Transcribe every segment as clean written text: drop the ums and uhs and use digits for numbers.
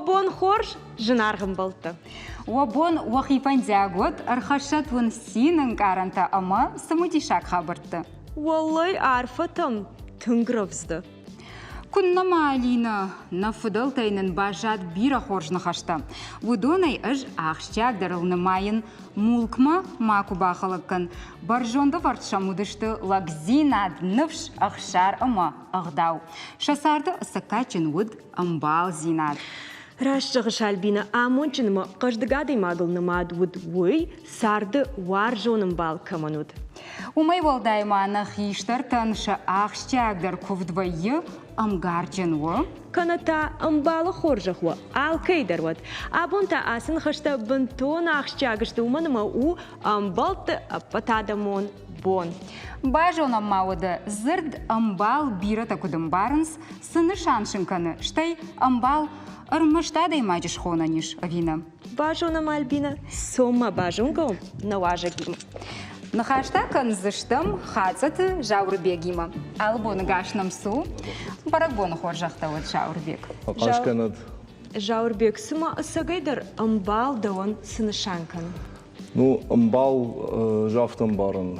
Уӕ бон хорз, зынаргъ ӕмбӕлттӕ! Уӕ бон уӕхи фӕндиаг уӕд, ӕрхӕссӕд уын цины ӕнкъарӕнтӕ ӕмӕ цымыдисаг хабӕрттӕ. Уӕллӕй, арфӕтӕм тынг рӕвдз дӕ. Куыннӕ ма, Алинӕ, нӕ фыдӕлтӕй нын баззад бирӕ хорз ныхӕстӕ. Уыдонӕй ӕз ахсджиагдӕрыл нымайын мулкмӕ макуы бахӕлӕг кӕн. Бӕрзонд ӕвӕрд сӕм уыдысты лӕгдзинад, ныфс, ӕхсар ӕмӕ ӕгъдау. Сӕ царды ӕцӕгкадджын уыд ӕмбалдзинад. Раст зӕгъыс, Альбина, амондджынмӕ хъӕздыг адӕймагыл нымад уыд уый, царды уарзон ӕмбал кӕмӕн уыд. Уымӕй уӕлдай ма нӕ хистӕртӕн сӕ ахсджиагдӕр куывд вӕййы ӕмгарджын у. Кӕнӕ та ӕмбалы хорзӕх уӕ алкӕй дӕр уӕд. Абон та ацы ныхӕстӕ бынтон ахсджиаг сты, уымӕн ӕмӕ у ӕмбӕлтты ӕппӕтадӕмон бон. Базонӕм ма уӕдӕ, дзырд ӕмбал бирӕтӕ куыд ӕмбарынц, цы нысан сын кӕны, стӕй ӕмбал ӕрмӕст адӕймаджы схонӕн ис ӕви нӕ? Базонӕм, Альбинӕ, цом ма базонгӕ уӕм нӕ уазӕгимӕ. Ныхӕстӕ кӕндзыстӕм Хацъӕты Зауырбегимӕ. Алы боны гас нӕм цу. Бӕрӕгбоны хорзӕхтӕ уӕд, Зауырбег. Ахъаз кӕнӕд. Зауырбег, цыма ӕцӕгӕйдӕр ӕмбал дӕуӕн цы нысан кӕны? Ну, ӕмбал афтӕ ӕмбарын.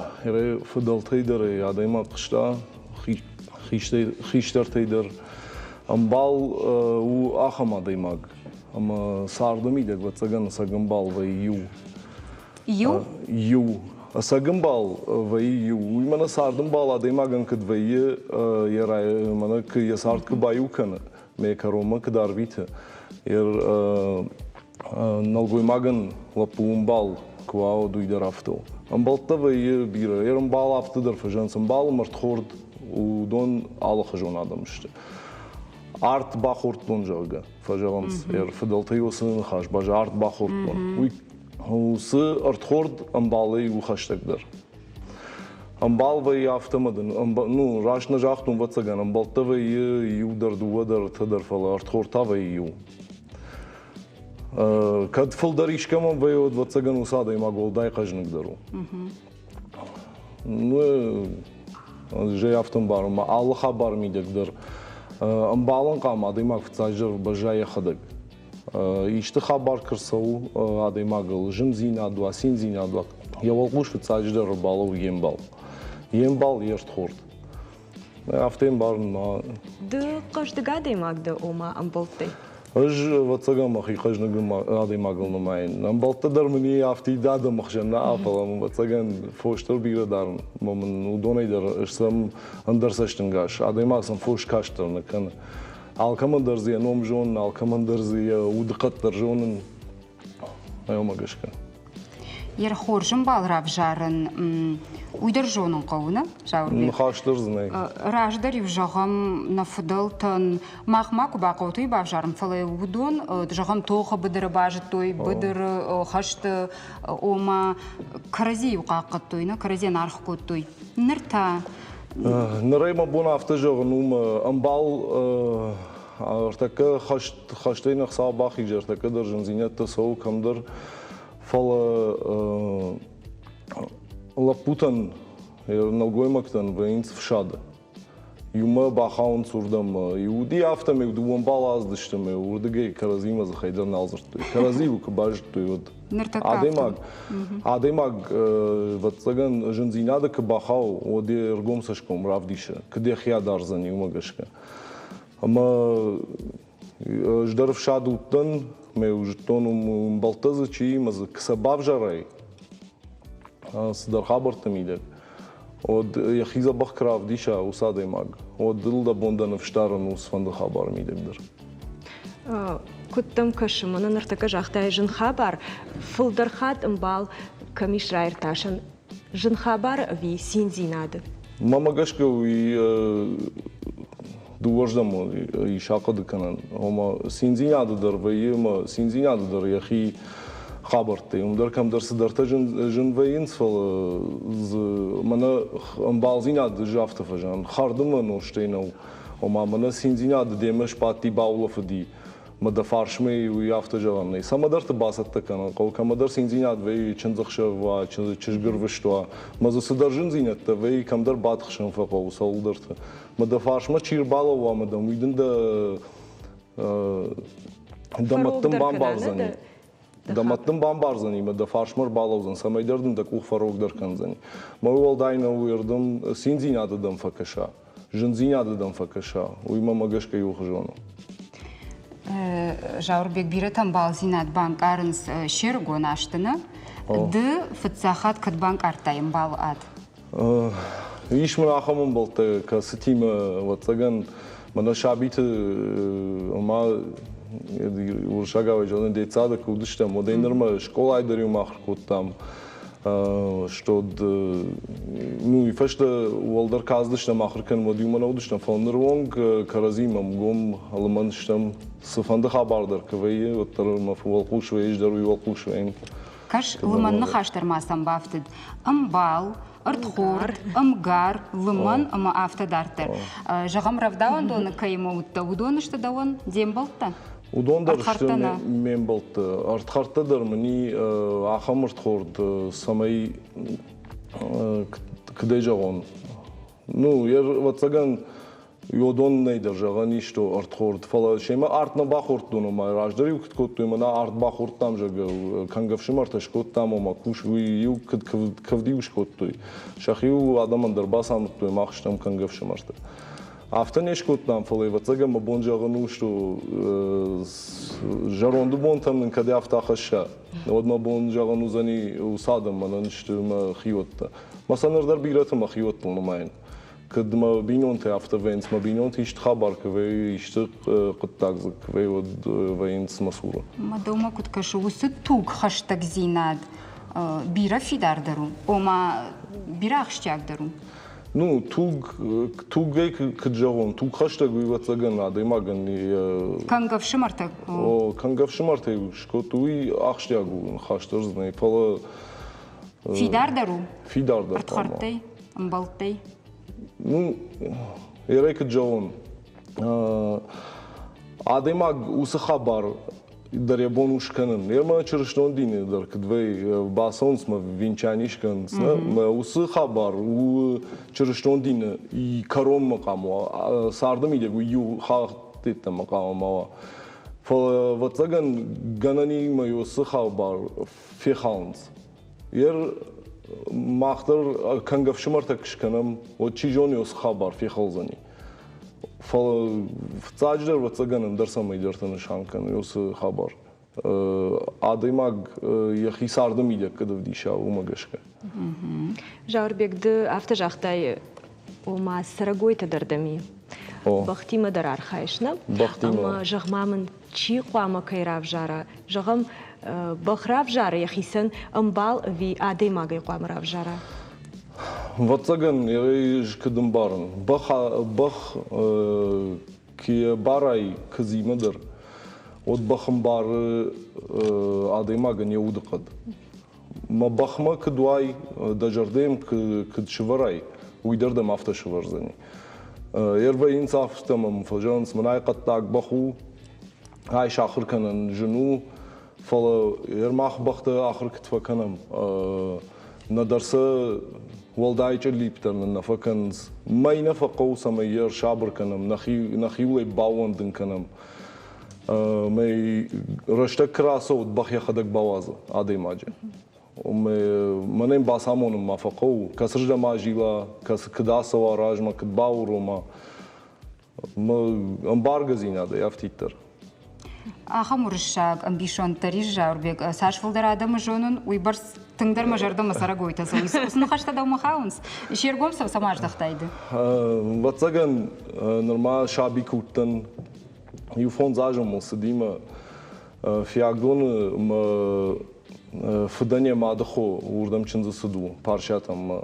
Фыдӕлтӕй дӕр ӕй адӕймаг хъуыста, хистӕртӕй дӕр. Ӕмбал у ахӕм адӕймаг, ӕмӕ царды мидӕг, ӕвӕццӕгӕн, ӕцӕг ӕмбал вӕййы иу. Иу? Иу. Ӕцӕг ӕмбал вӕййы иу. Уый мӕнӕ цардӕмбал адӕймагӕн куыд вӕййы, йӕ, мӕнӕ йӕ цард куы баиу кӕны, мӕ кӕронмӕ куыд арвиты, нӕлгоймагӕн лӕппу ӕмбал куы уа, уӕд уый дӕр афтӕ у. Ӕмбӕлттӕ вӕййы бирӕ. Йе мбал афтӕ дӕр фӕзӕгъынц, ӕмбалы мӕрдхорд уыдон алыхуызон адӕм сты. Арт бахордтон, зӕгъгӕ, фӕзӕгъынц. Фыдӕлтӕй уыцы ныхас баззад, арт бахордтон. Уый уыцы ӕрдхорд ӕмбалӕй у хӕстӕгдӕр. Ӕмбал вӕййы афтӕмӕ дын, ну, раст нӕ загътон, ӕвӕццӕгӕн, ӕмбӕлттӕ вӕййы иу дӕр, дыууӕ дӕр, ӕртӕ дӕр, фӕлӕ ӕрдхорд та вӕййы иу. Кӕд фылдӕр искӕмӕн вӕййы, уӕд, ӕвӕццӕгӕн, уыцы адӕймаг уӕлдай хъӕзныгдӕр у. Ну, зӕй афтӕ ӕмбарын, ма алы хабар мидӕг дӕр ӕмбалӕн хъам адӕймаг фыццаджыдӕр баззайы йӕхӕдӕг. Исты хабар куы рцӕуы адӕймагыл, зындзинад уа, циндзинад уа, йӕ уӕлхъус фыццаджыдӕр ӕрбалӕууы йе мбал. Йе мбал йе рдхорд. Афтӕ ӕмбарын ма. Ды хъӕздыг адӕймаг дӕ, ома ӕмбӕлттӕй? Ӕз, ӕвӕццӕгӕн, мӕхи хъӕзныг адӕймагыл нымайын. Ӕмбӕлттӕ дӕр мын и афтид адӕмы хсӕн нӕ, фӕлӕ мын, ӕвӕццӕгӕн, фос дӕр бирӕ дарын. Ӕмӕ мын уыдонӕй дӕр сӕм ӕндӕр цӕстӕнгас. Адӕймаг сӕм фос каст дӕр нӕ кӕны. Алкӕмӕн дӕр дзы йӕ ном зонын, алкӕмӕн дӕр дзы йӕ удыхъӕд дӕр зонын. Уымӕ гӕсгӕ. Йе хорз ӕмбал равзарын, уый дӕр зонын хъӕуы, нӕ, Зауырбег? Ныхас дӕр дзы нӕй. Раздӕр-иу зӕгъӕм, нӕ фыдӕлтӕн мах ма куы бахъӕуы, уый бавзарын, фӕлӕ уыдон, зӕгъӕм, тохы быдыры базыдтой, быдыры, хӕсты, ома кӕрӕдзийы хъахъхъӕдтой, нӕ кӕрӕдзийӕн аргъ кодтой. Ныр та Нырӕй мӕ бон афтӕ зӕгъын у, мӕ ӕмбал ӕртӕккӕ хӕстӕй нӕ Хуыцау бахизы, ӕртӕккӕ дӕр зындзинӕдтӕ цӕуы кӕмдӕр, фӕлӕ лӕппутӕн, нӕлгоймӕгтӕн вӕййынц фсады. Иумӕ бахауынц уырдӕм. Уыди афтӕ, ме дыууӕ ӕмбал ацыдысты ӕмӕ уырдыгӕй кӕрӕдзимӕ дзыхӕй дӕр нал дзырдтой. Кӕрӕдзи-иу куы базыдтой, уӕд. Адӕймаг, адӕймаг, ӕвӕццӕгӕн, зындзинады куы бахауы, уӕд йе ргом цӕсгом равдисы, куыд йӕхи адардзӕни, уымӕ гӕсгӕ. Ӕмӕ ӕз дӕр ӕфсад уыдтӕн, мӕ зыдтон, ӕмбӕлттӕ дзы чи и, ӕмӕ дзы сӕ бавзарай, цыдӕр хабӕртты мидӕг, уӕд йӕхи дзӕбӕх куы равдиса уыцы адӕймаг, уӕд ыл дӕ бон дӕ ныфс дарын у цыфӕнды хабары мидӕг дӕр. Куыд дӕм кӕсы, мӕнӕ ныртӕккӕ загътай зын хабар, фылдӕр хатт ӕмбал кӕм ис раиртасӕн, зын хабар ӕви циндзинады? Мӕнмӕ гӕсгӕ уый дыууӕрдӕм ис ахъуыды кӕнӕн. Ома циндзинады дӕр вӕййы ӕмӕ циндзинады дӕр йӕхи хабӕрттӕй. Уым дӕр кӕмдӕр цыдӕртӕ зын вӕййынц, фӕлӕ дзы мӕнӕ ӕмбалдзинад ӕз афтӕ фӕзӕгъын, хӕрды мӕ нозтӕй нӕу. Ома мӕнӕ циндзинады демӕ сбадти, баулӕфыди, мӕ дӕ фарсмӕ уый афтӕ зӕгъӕн нӕй. Цӕмӕдӕрты бацӕттӕ кӕнын хъӕуы, кӕмӕдӕр циндзинад вӕййы, чындзӕхсӕв уа, чызгырвыст уа, мӕ дзы цыдӕр зындзинӕдтӕ вӕййы, кӕмдӕр батыхсын фӕхъӕуы цӕуылдӕрты. Мӕ дӕ фарсмӕ чи рбалӕууа, мӕ дӕм уый дын дӕ Дӕ мӕт дын бамбардзӕни. Дӕ мӕт дын бамбардзӕни мӕ дӕ фарсмӕ ӕрбалӕудзӕн, цӕмӕйдӕр дын дӕ къух фӕрогдӕр кӕндзӕни. Мӕ уӕлдай нӕу уыйырдӕм циндзинады дӕм фӕкӕса, зындзинады дӕм фӕкӕса, уый мӕмӕ гӕсгӕ иухуызон у. Зауырбег, бирӕтӕм балдзинад банкъарынц се рыгон азты, нӕ? Ды фыццаг хатт кӕд банкъардтай ӕмбалы ад? Ис мын ахӕм ӕмбӕлттӕ, кӕцытимӕ, ӕвӕццӕгӕн, мӕнӕ сабиты ма уырыссагау зӕгъын, детсады куы уыдыстӕм, уӕдӕй нырмӕ скъолайы дӕр иумӕ ахуыр кодтам. Что ну и фӕстӕ уӕлдӕр каздыстӕм ахуыр кӕнын, уӕд иумӕ нӕ уыдыстӕм, фӕлӕ ныры онг кӕрӕдзимӕ ӕмгом лымӕн стӕм. Цыфӕнды хабар дӕр куы вӕййы, уӕддӕр мӕ уӕлхъус вӕййы, ӕз дӕр уый уӕлхъус вӕййын. Кӕс, лымӕн ныхас дӕр ма сӕм бафтыд. Ӕмбал, ӕрдхорд, ӕмгар, лымӕн ӕмӕ афтӕ дарддӕр. Зӕгъӕм, рӕвдауӕндоны кӕимӕ уыдтӕ, уыдон сты дӕуӕн де мбӕлттӕ? Уыдон дӕр сты ме мбӕлттӕ. Ӕрдхӕрдтӕ дӕр мын и ахӕм ӕрдхорд, цӕмӕй, куыдӕй зӕгъон, ну, ӕвӕццӕгӕн, Йодоннӕй дӕр зӕгъӕн ис, то ӕрдхорд, фӕлӕ семӕ арт нӕ бахордтон, ома раздӕр-иу куыд кодтой, мӕнӕ арт бахордтам, зӕгъгӕ, кӕнгӕ ӕфсымӕртӕ скодтам, ома кус, уый-иу куыд куывд-иу скодтой. Сӕхи-иу адӕмӕн дӕр бацамыдтой, мах стӕм кӕнгӕ ӕфсымӕртӕ. Афтӕ не скодтам, фӕлӕ ӕвӕццӕгӕн мӕ бон зӕгъын у, что зӕронды бонтӕм нын кӕд афтӕ ахӕсса, уӕд мӕ бон зӕгъын уыдзӕни, уыцы адӕм мӕнӕн сты мӕ хиуӕттӕ. Мӕ сӕ ныр дӕр бирӕты мӕ хиуӕттыл нымайын. Кӕд мӕ бинонтӕ афтӕ вӕййынц, мӕ бинонты исты хабар куы вӕййы, исты хъуыддаг дзы куы вӕййы, уӕд вӕййынц мӕ цуры. Мӕ дӕумӕ куыд кӕсы, уыцы тугхӕстӕгдзинад бирӕ фидардӕр у, ома бирӕ ахсджиагдӕр у? Ну, туг, тугӕй куыд зӕгъон, тугхӕстӕг уый ӕвӕццӕгӕн адӕймагӕн Кӕнгӕ ӕфсымӕртӕ? О, кӕнгӕ ӕфсымӕртӕй скодтой, уый ахсджиаг у, ныхас дӕр дзы нӕй, фӕлӕ Фидардӕр у? Фидардӕр. Ӕрдхӕрдтӕй? Ӕмбӕлттӕй? Ну, ерӕй куыд зӕгъон, адӕймаг уыцы хабар дӕр йӕ бон у скӕнын. Йемӕ чырыстон дины дӕр куыд вӕййы, бацӕуынц мӕ венчани скӕнынц, мӕ уыцы хабар у чырыстон дины кӕронмӕ хъуамӕ уа, царды мидӕг уый иу хатт йеддӕмӕ хъуамӕ ма уа. Фӕлӕ, ӕвӕццӕгӕн, гӕнӕнимӕ уыцы хабар фехалынц. Ер мах дӕр кӕнгӕ ӕфсымӕртӕ куы скӕнӕм, уӕд чи зоны уыцы хабар фехӕлдзӕни. Фӕлӕ фыццаджыдӕр, ӕвӕццӕгӕн, ӕндӕр цӕмӕйдӕрты нысан кӕны уыцы хабар. Адӕймаг йӕхи царды мидӕг куыд ӕвдиса, уымӕ гӕсгӕ. Зауырбег, ды афтӕ загътай, ома цӕрӕгойтӕ дӕр дӕм и. Бӕхтимӕ дӕр архайыс, нӕ? Бӕхтимӕ. Ӕмӕ зӕгъ-ма мын, чи хъуамӕ кӕй равзара? Зӕгъӕм, бӕх равзары йӕхицӕн ӕмбал ӕви адӕймагӕй хъуамӕ равзара? Ӕвӕццӕгӕн, ӕз куыд ӕмбарын, бӕх, бӕх куы барай куыдзимӕ дӕр, уӕд бӕх ӕмбары адӕймагӕн йӕ удыхъӕд. Мӕ бӕхмӕ куыд уай, дӕ зӕрдӕ йӕм куыд сывӕрай, уый дӕр дӕм афтӕ сывӕрдзӕни. Ӕрвӕййынц афтӕ мӕм фӕзӕгъынц, мӕн ай хъӕддаг бӕх у, ай сахуыр кӕнӕн зын у, фӕлӕ ӕрмах бӕхтӕ ахуыр куыд фӕкӕнӕм, нӕдӕр сӕ уӕлдай чъыллипп дӕр нын нӕ фӕкӕнынц. Мӕй нӕ фӕхъӕуы, цӕмӕй йӕ ӕрсабыр кӕнӕм, нӕхиуыл ӕй баууӕндын кӕнӕм. Мӕ рӕстӕг куы рацӕуы, бӕх йӕхӕдӕг бауадзы адӕймаджы. Мӕнӕн бацамонын ма фӕхъӕуы, кӕцырдӕм азила, кӕцы куыд ацӕуа размӕ, куыд баурома. Ӕмбаргӕдзинадӕй афтиддӕр. Ахӕм уырыссаг ӕмбисонд дӕр ис, Зауырбег. Цас фылдӕр адӕмы зонын, уыйбӕрц тынгдӕр мӕ зӕрдӕмӕ цӕрӕгойтӕ цӕуынц. Уыцы ныхӕстӕ дӕумӕ хауынц? Се ргом сӕм цӕмӕ аздӕхтай ды? Ӕвӕццӕгӕн, нырма саби куы уыдтӕн, иу фондз азы мыл цыди мӕ Фиагдоны мӕ фыдӕн йӕ мады хо уырдӕм чындзы цыд у Парсиатӕм мӕ.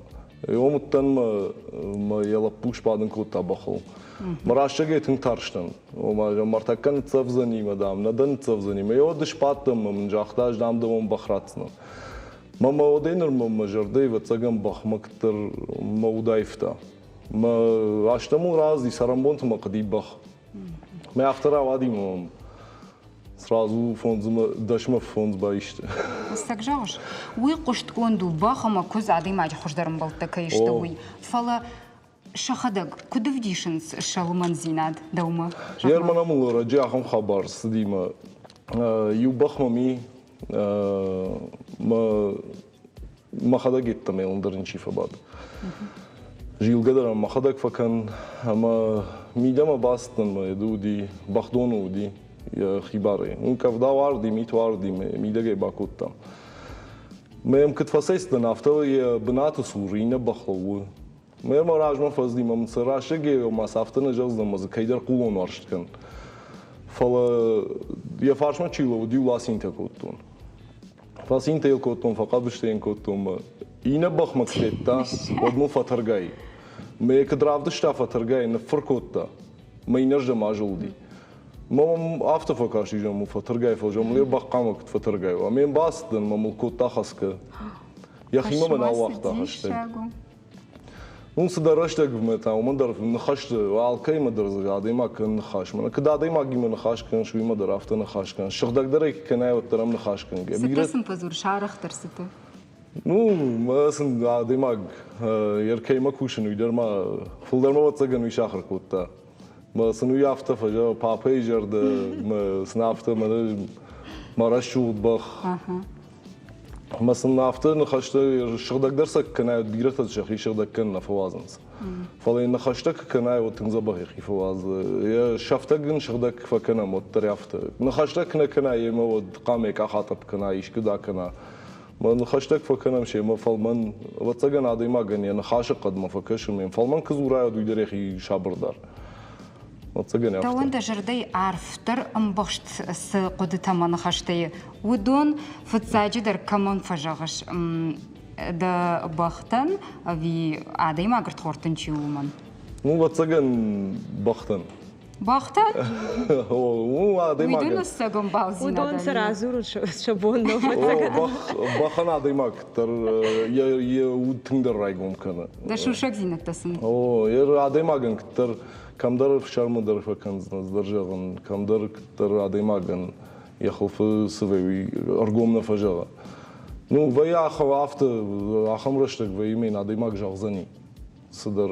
Уым уыдтӕн мӕ, мӕ йӕ лӕппу сбадын кодта бӕхыл. Мӕ рӕстӕгӕй тынг тарстӕн. Ома, мӕртӕккӕ ныццӕвдзӕни мӕ, дам, нӕ дӕ ныццӕвдзӕни. Мӕ уӕд сбадтӕн мӕ мын загъта, ӕз, дам, дӕуӕн бӕх ратдзынӕн. Мӕ мӕ уӕдӕй нырмӕ мӕ зӕрдӕ, ӕвӕццӕгӕн, бӕхмӕ куыддӕр мӕ уд аивта. Мӕ астӕмыл рацыди, цӕрӕнбонты мӕ хъуыди бӕх. Мӕ афтӕ рауади мӕм сразу фондзмӕ, дӕсмӕ фондз баисты. Ӕцӕг зӕгъыс, уый хъуыстгонд у, бӕх ӕмӕ куыдз адӕймаджы хуыздӕр ӕмбӕлттӕ кӕй сты, уый. Фӕлӕ сӕхӕдӕг куыд ӕвдисынц сӕ лымӕндзинад дӕумӕ? Герман мыл ӕрӕджы ахӕм хабар цыди мӕ. Иу бӕх мӕм и, мӕ мӕхӕдӕг йеддӕмӕ йыл ӕндӕр ничи фӕбады. Зилгӕ дӕр ӕм мӕхӕдӕг фӕкӕн ӕмӕ мидӕмӕ бацыдтӕн мӕ ды уыди, бӕхдоны уыди йӕ хибарӕй. Уым къӕвда уарди, мит уарди, мӕ мидӕгӕй бакодтам. Мӕ йӕм куыд фӕцӕйцыдтӕн, афтӕ йӕ бынаты цур иннӕ бӕх лӕууы. Мӕ мӕ размӕ фӕзыди, мӕ мын сӕ рӕсӕгӕй ма сӕ афтӕ нӕ зӕгъдзӕн, ӕмӕ дзы кӕйдӕр хъулон уарзт кӕн. Фӕлӕ йӕ фарсмӕ чи лӕууыд, иу ласинтӕ кодтон. Фӕцинтӕ йыл кодтон, фӕхъӕбыстӕ йын кодтон мӕ. Иннӕ бӕхмӕ куы федта, уӕд мыл фӕтӕргай. Мӕ йӕ куыд равдыста фӕтӕргай, ныффыр кодта. Мӕ иннӕрдӕм азылди. Мӕ мӕм афтӕ фӕкасти, зӕгъ, мыл фӕтӕргай, фӕлӕ зӕгъ, мыл йӕ бӕххъамӕ куыд фӕтӕргай уа. Ме мбацыдтӕн, мӕ мыл кодта хӕцгӕ. Йӕхимӕ мӕ нал уагъта хӕстӕг. Уым цыдӕр рӕстӕгмӕ та уымӕн дӕр ныхӕсты алкӕимӕ дӕр дзы адӕймаг кӕны ныхас. Мӕнӕ куыд адӕймагимӕ ныхас кӕныс, уыимӕ дӕр афтӕ ныхас кӕныс. Сыгъдӕгдӕрӕй куы кӕнай, уӕддӕр ӕм ныхас кӕнгӕ. Цытӕ сын фӕдзурыс арӕхдӕр цытӕ? Ну, мӕ сын адӕймаг йе ркӕимӕ кусын, уый дӕр ма фылдӕр мӕ ӕвӕццӕгӕн уый сахуыр кодта. Мӕ сын уый афтӕ фӕзӕгъы, папӕйы зӕрдӕ, мӕ сын афтӕ мӕнӕ мӕ рӕсугъд бӕх. Ӕмӕ сын афтӕ ныхӕстӕ сыгъдӕгдӕр сӕ куы кӕнай, уӕд бирӕтӕ сӕхи сыгъдӕг кӕнын нӕ фӕуадзынц. Фӕлӕ йын ныхӕстӕ куы кӕнай, уӕд тынг дзӕбӕх йӕхи фӕуадзы. Йӕ сӕфтӕг ын сыгъдӕг куы фӕкӕнӕм, уӕддӕр афтӕ. Ныхӕстӕ куы нӕ кӕнай йемӕ, уӕд хъамӕ къах атъӕпп кӕна, искуы да кӕна. Мӕ ныхӕстӕ куы фӕкӕнӕм семӕ фӕлмӕн, ӕвӕццӕгӕн адӕймагӕн йӕ ныхасы хъӕдмӕ фӕкӕсы, ме фӕлмӕн куы дзурай, уӕд уый дӕр йӕхи сабырдар. Ӕвӕццӕгӕн афтӕ. Дӕуӕн дӕ зӕрдӕйы арфдӕр ӕмбӕхст цы хъуыдытӕ мӕ ныхӕстӕ и, уыдон фыццаджыдӕр кӕмӕн фӕзӕгъыс? Дӕ бӕхтӕн ӕви адӕймаг ӕрдхордтӕн чи у, уымӕн? Ну, ӕвӕццӕгӕн, бӕхтӕн. Бӕхтӕн? У адӕймагӕн. Уый дын ӕцӕгӕн балдзинад. Уыдон сӕ радзурын сӕ бон нӕу ӕвӕццӕгӕн. Бӕхӕн адӕймаг дӕр йӕ уд тынгдӕр райгом кӕны. Дӕ сусӕгдзинӕдтӕ сын. О, адӕймагӕн куыддӕр кӕмдӕр ӕфсӕрмы дӕр фӕкӕндзынӕ, дӕр зӕгъын, кӕмдӕр куыддӕр адӕймагӕн йӕ хуылфы цы вӕййы, уый ӕргом нӕ фӕзӕгъы. Ну, вӕййы афтӕ, ахӕм рӕстӕг вӕййы, мӕ адӕймаг зӕгъдзӕни. Цыдӕр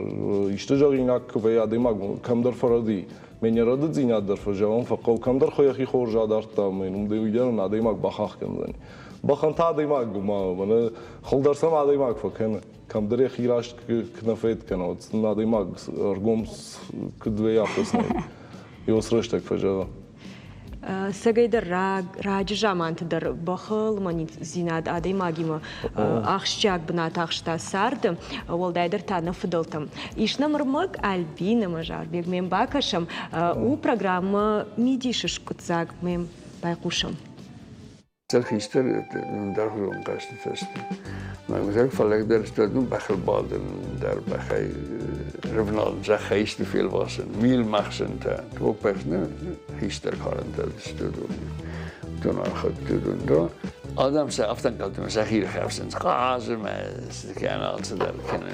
исты зӕгъинаг куы вӕййы адӕймаг кӕмдӕр фӕрӕдыйы. Мӕ не рӕдыдзинад дӕр фӕзӕгъын фӕхъӕуы, кӕмдӕр йӕхи хорз адардта, ӕмӕ йын уый дӕр адӕймаг бахахх кӕндзӕни. Бӕхӕн та адӕймаг, мӕнӕ хылдӕр сӕм адӕймаг фӕкӕны. Кӕмдӕр йӕхи раст куы нӕ фӕд кӕна, уӕд сын адӕймаг ӕргом куыд вӕййы, афтӕ сын ӕй рӕстӕг фӕзӕгъы. Цӕгӕйдӕр раджы заманты дӕр бӕхы лымӕндзинад адӕймагимӕ ахсджиаг бынат ахста царды, уӕлдайдӕр та нӕ фыдӕлтӕм. Ис нӕм ӕрмӕг Альбин ӕмӕ Зарбег мӕм бакӕсӕм. У программӕ мидисы скъуыддзаг мӕм байхъусӕм. Сӕ хистӕр ӕндӕрхуызон хъӕзтытӕ сты. Мӕгуырӕг фӕллагдӕр сты, ну, бӕхыл бадын, дӕр бӕхӕй рывналын, зӕххӕй исты фелвасын, милмӕхсынтӕ, топпӕхсны хистӕр карӕнтӕ сты уыдон архайдтой уыдон да. Адӕм сӕ афтӕ ӕнхъӕлдтой, сӕхи рхӕфсынц, хъазы мӕ цы кӕны, алцыдӕр кӕны.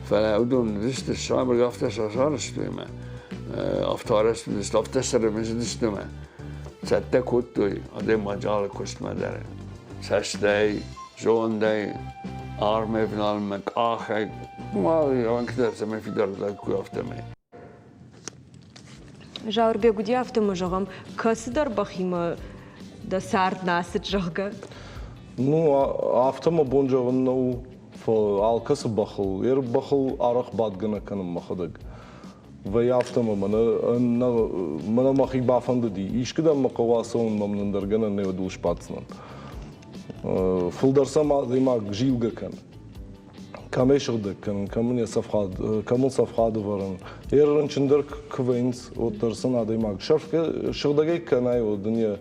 Фӕлӕ уыдон уыдысты сабыр, афтӕ сӕ сарӕзтой мӕ, афтӕ арӕзт уыдысты, афтӕ сӕрымысыдысты мӕ. Цӕттӕ кодтой адӕймаджы алы куыстмӕ дӕр. Цӕстӕй, зондӕй, армӕй вналынмӕ, къахӕй, уӕнгтӕ цӕмӕй фидар лӕггой, афтӕмӕй. Зауырбег уыди афтӕ ӕмӕ зӕгъӕм, кӕцыдӕр бӕхимӕ дӕ цард нӕ ацыд, зӕгъгӕ? Ну, афтӕ мӕ бон зӕгъын нӕу, фӕлӕ алкӕцы бӕхыл, йе бӕхыл арӕх бадгӕ нӕ кӕнын мӕхӕдӕг. Вӕййы афтӕ ӕмӕ мӕнӕ мӕхи бафӕндыди, искуыдӕм мӕ хъӕуы ацӕуын, мӕм ӕндӕр гӕнӕн нӕ уыд, сбаддзынӕн. Фылдӕр сӕм адӕймаг зилгӕ кӕны. Кӕмӕй сыгъдӕг кӕнын, кӕм ын йӕ цӕфхад, кӕм ыл цӕфхад ӕвӕрын. Йе рынчындӕр куы вӕййынц, уӕддӕр сын адӕймаг сыгъдӕгӕй кӕнай, уӕд ын йӕ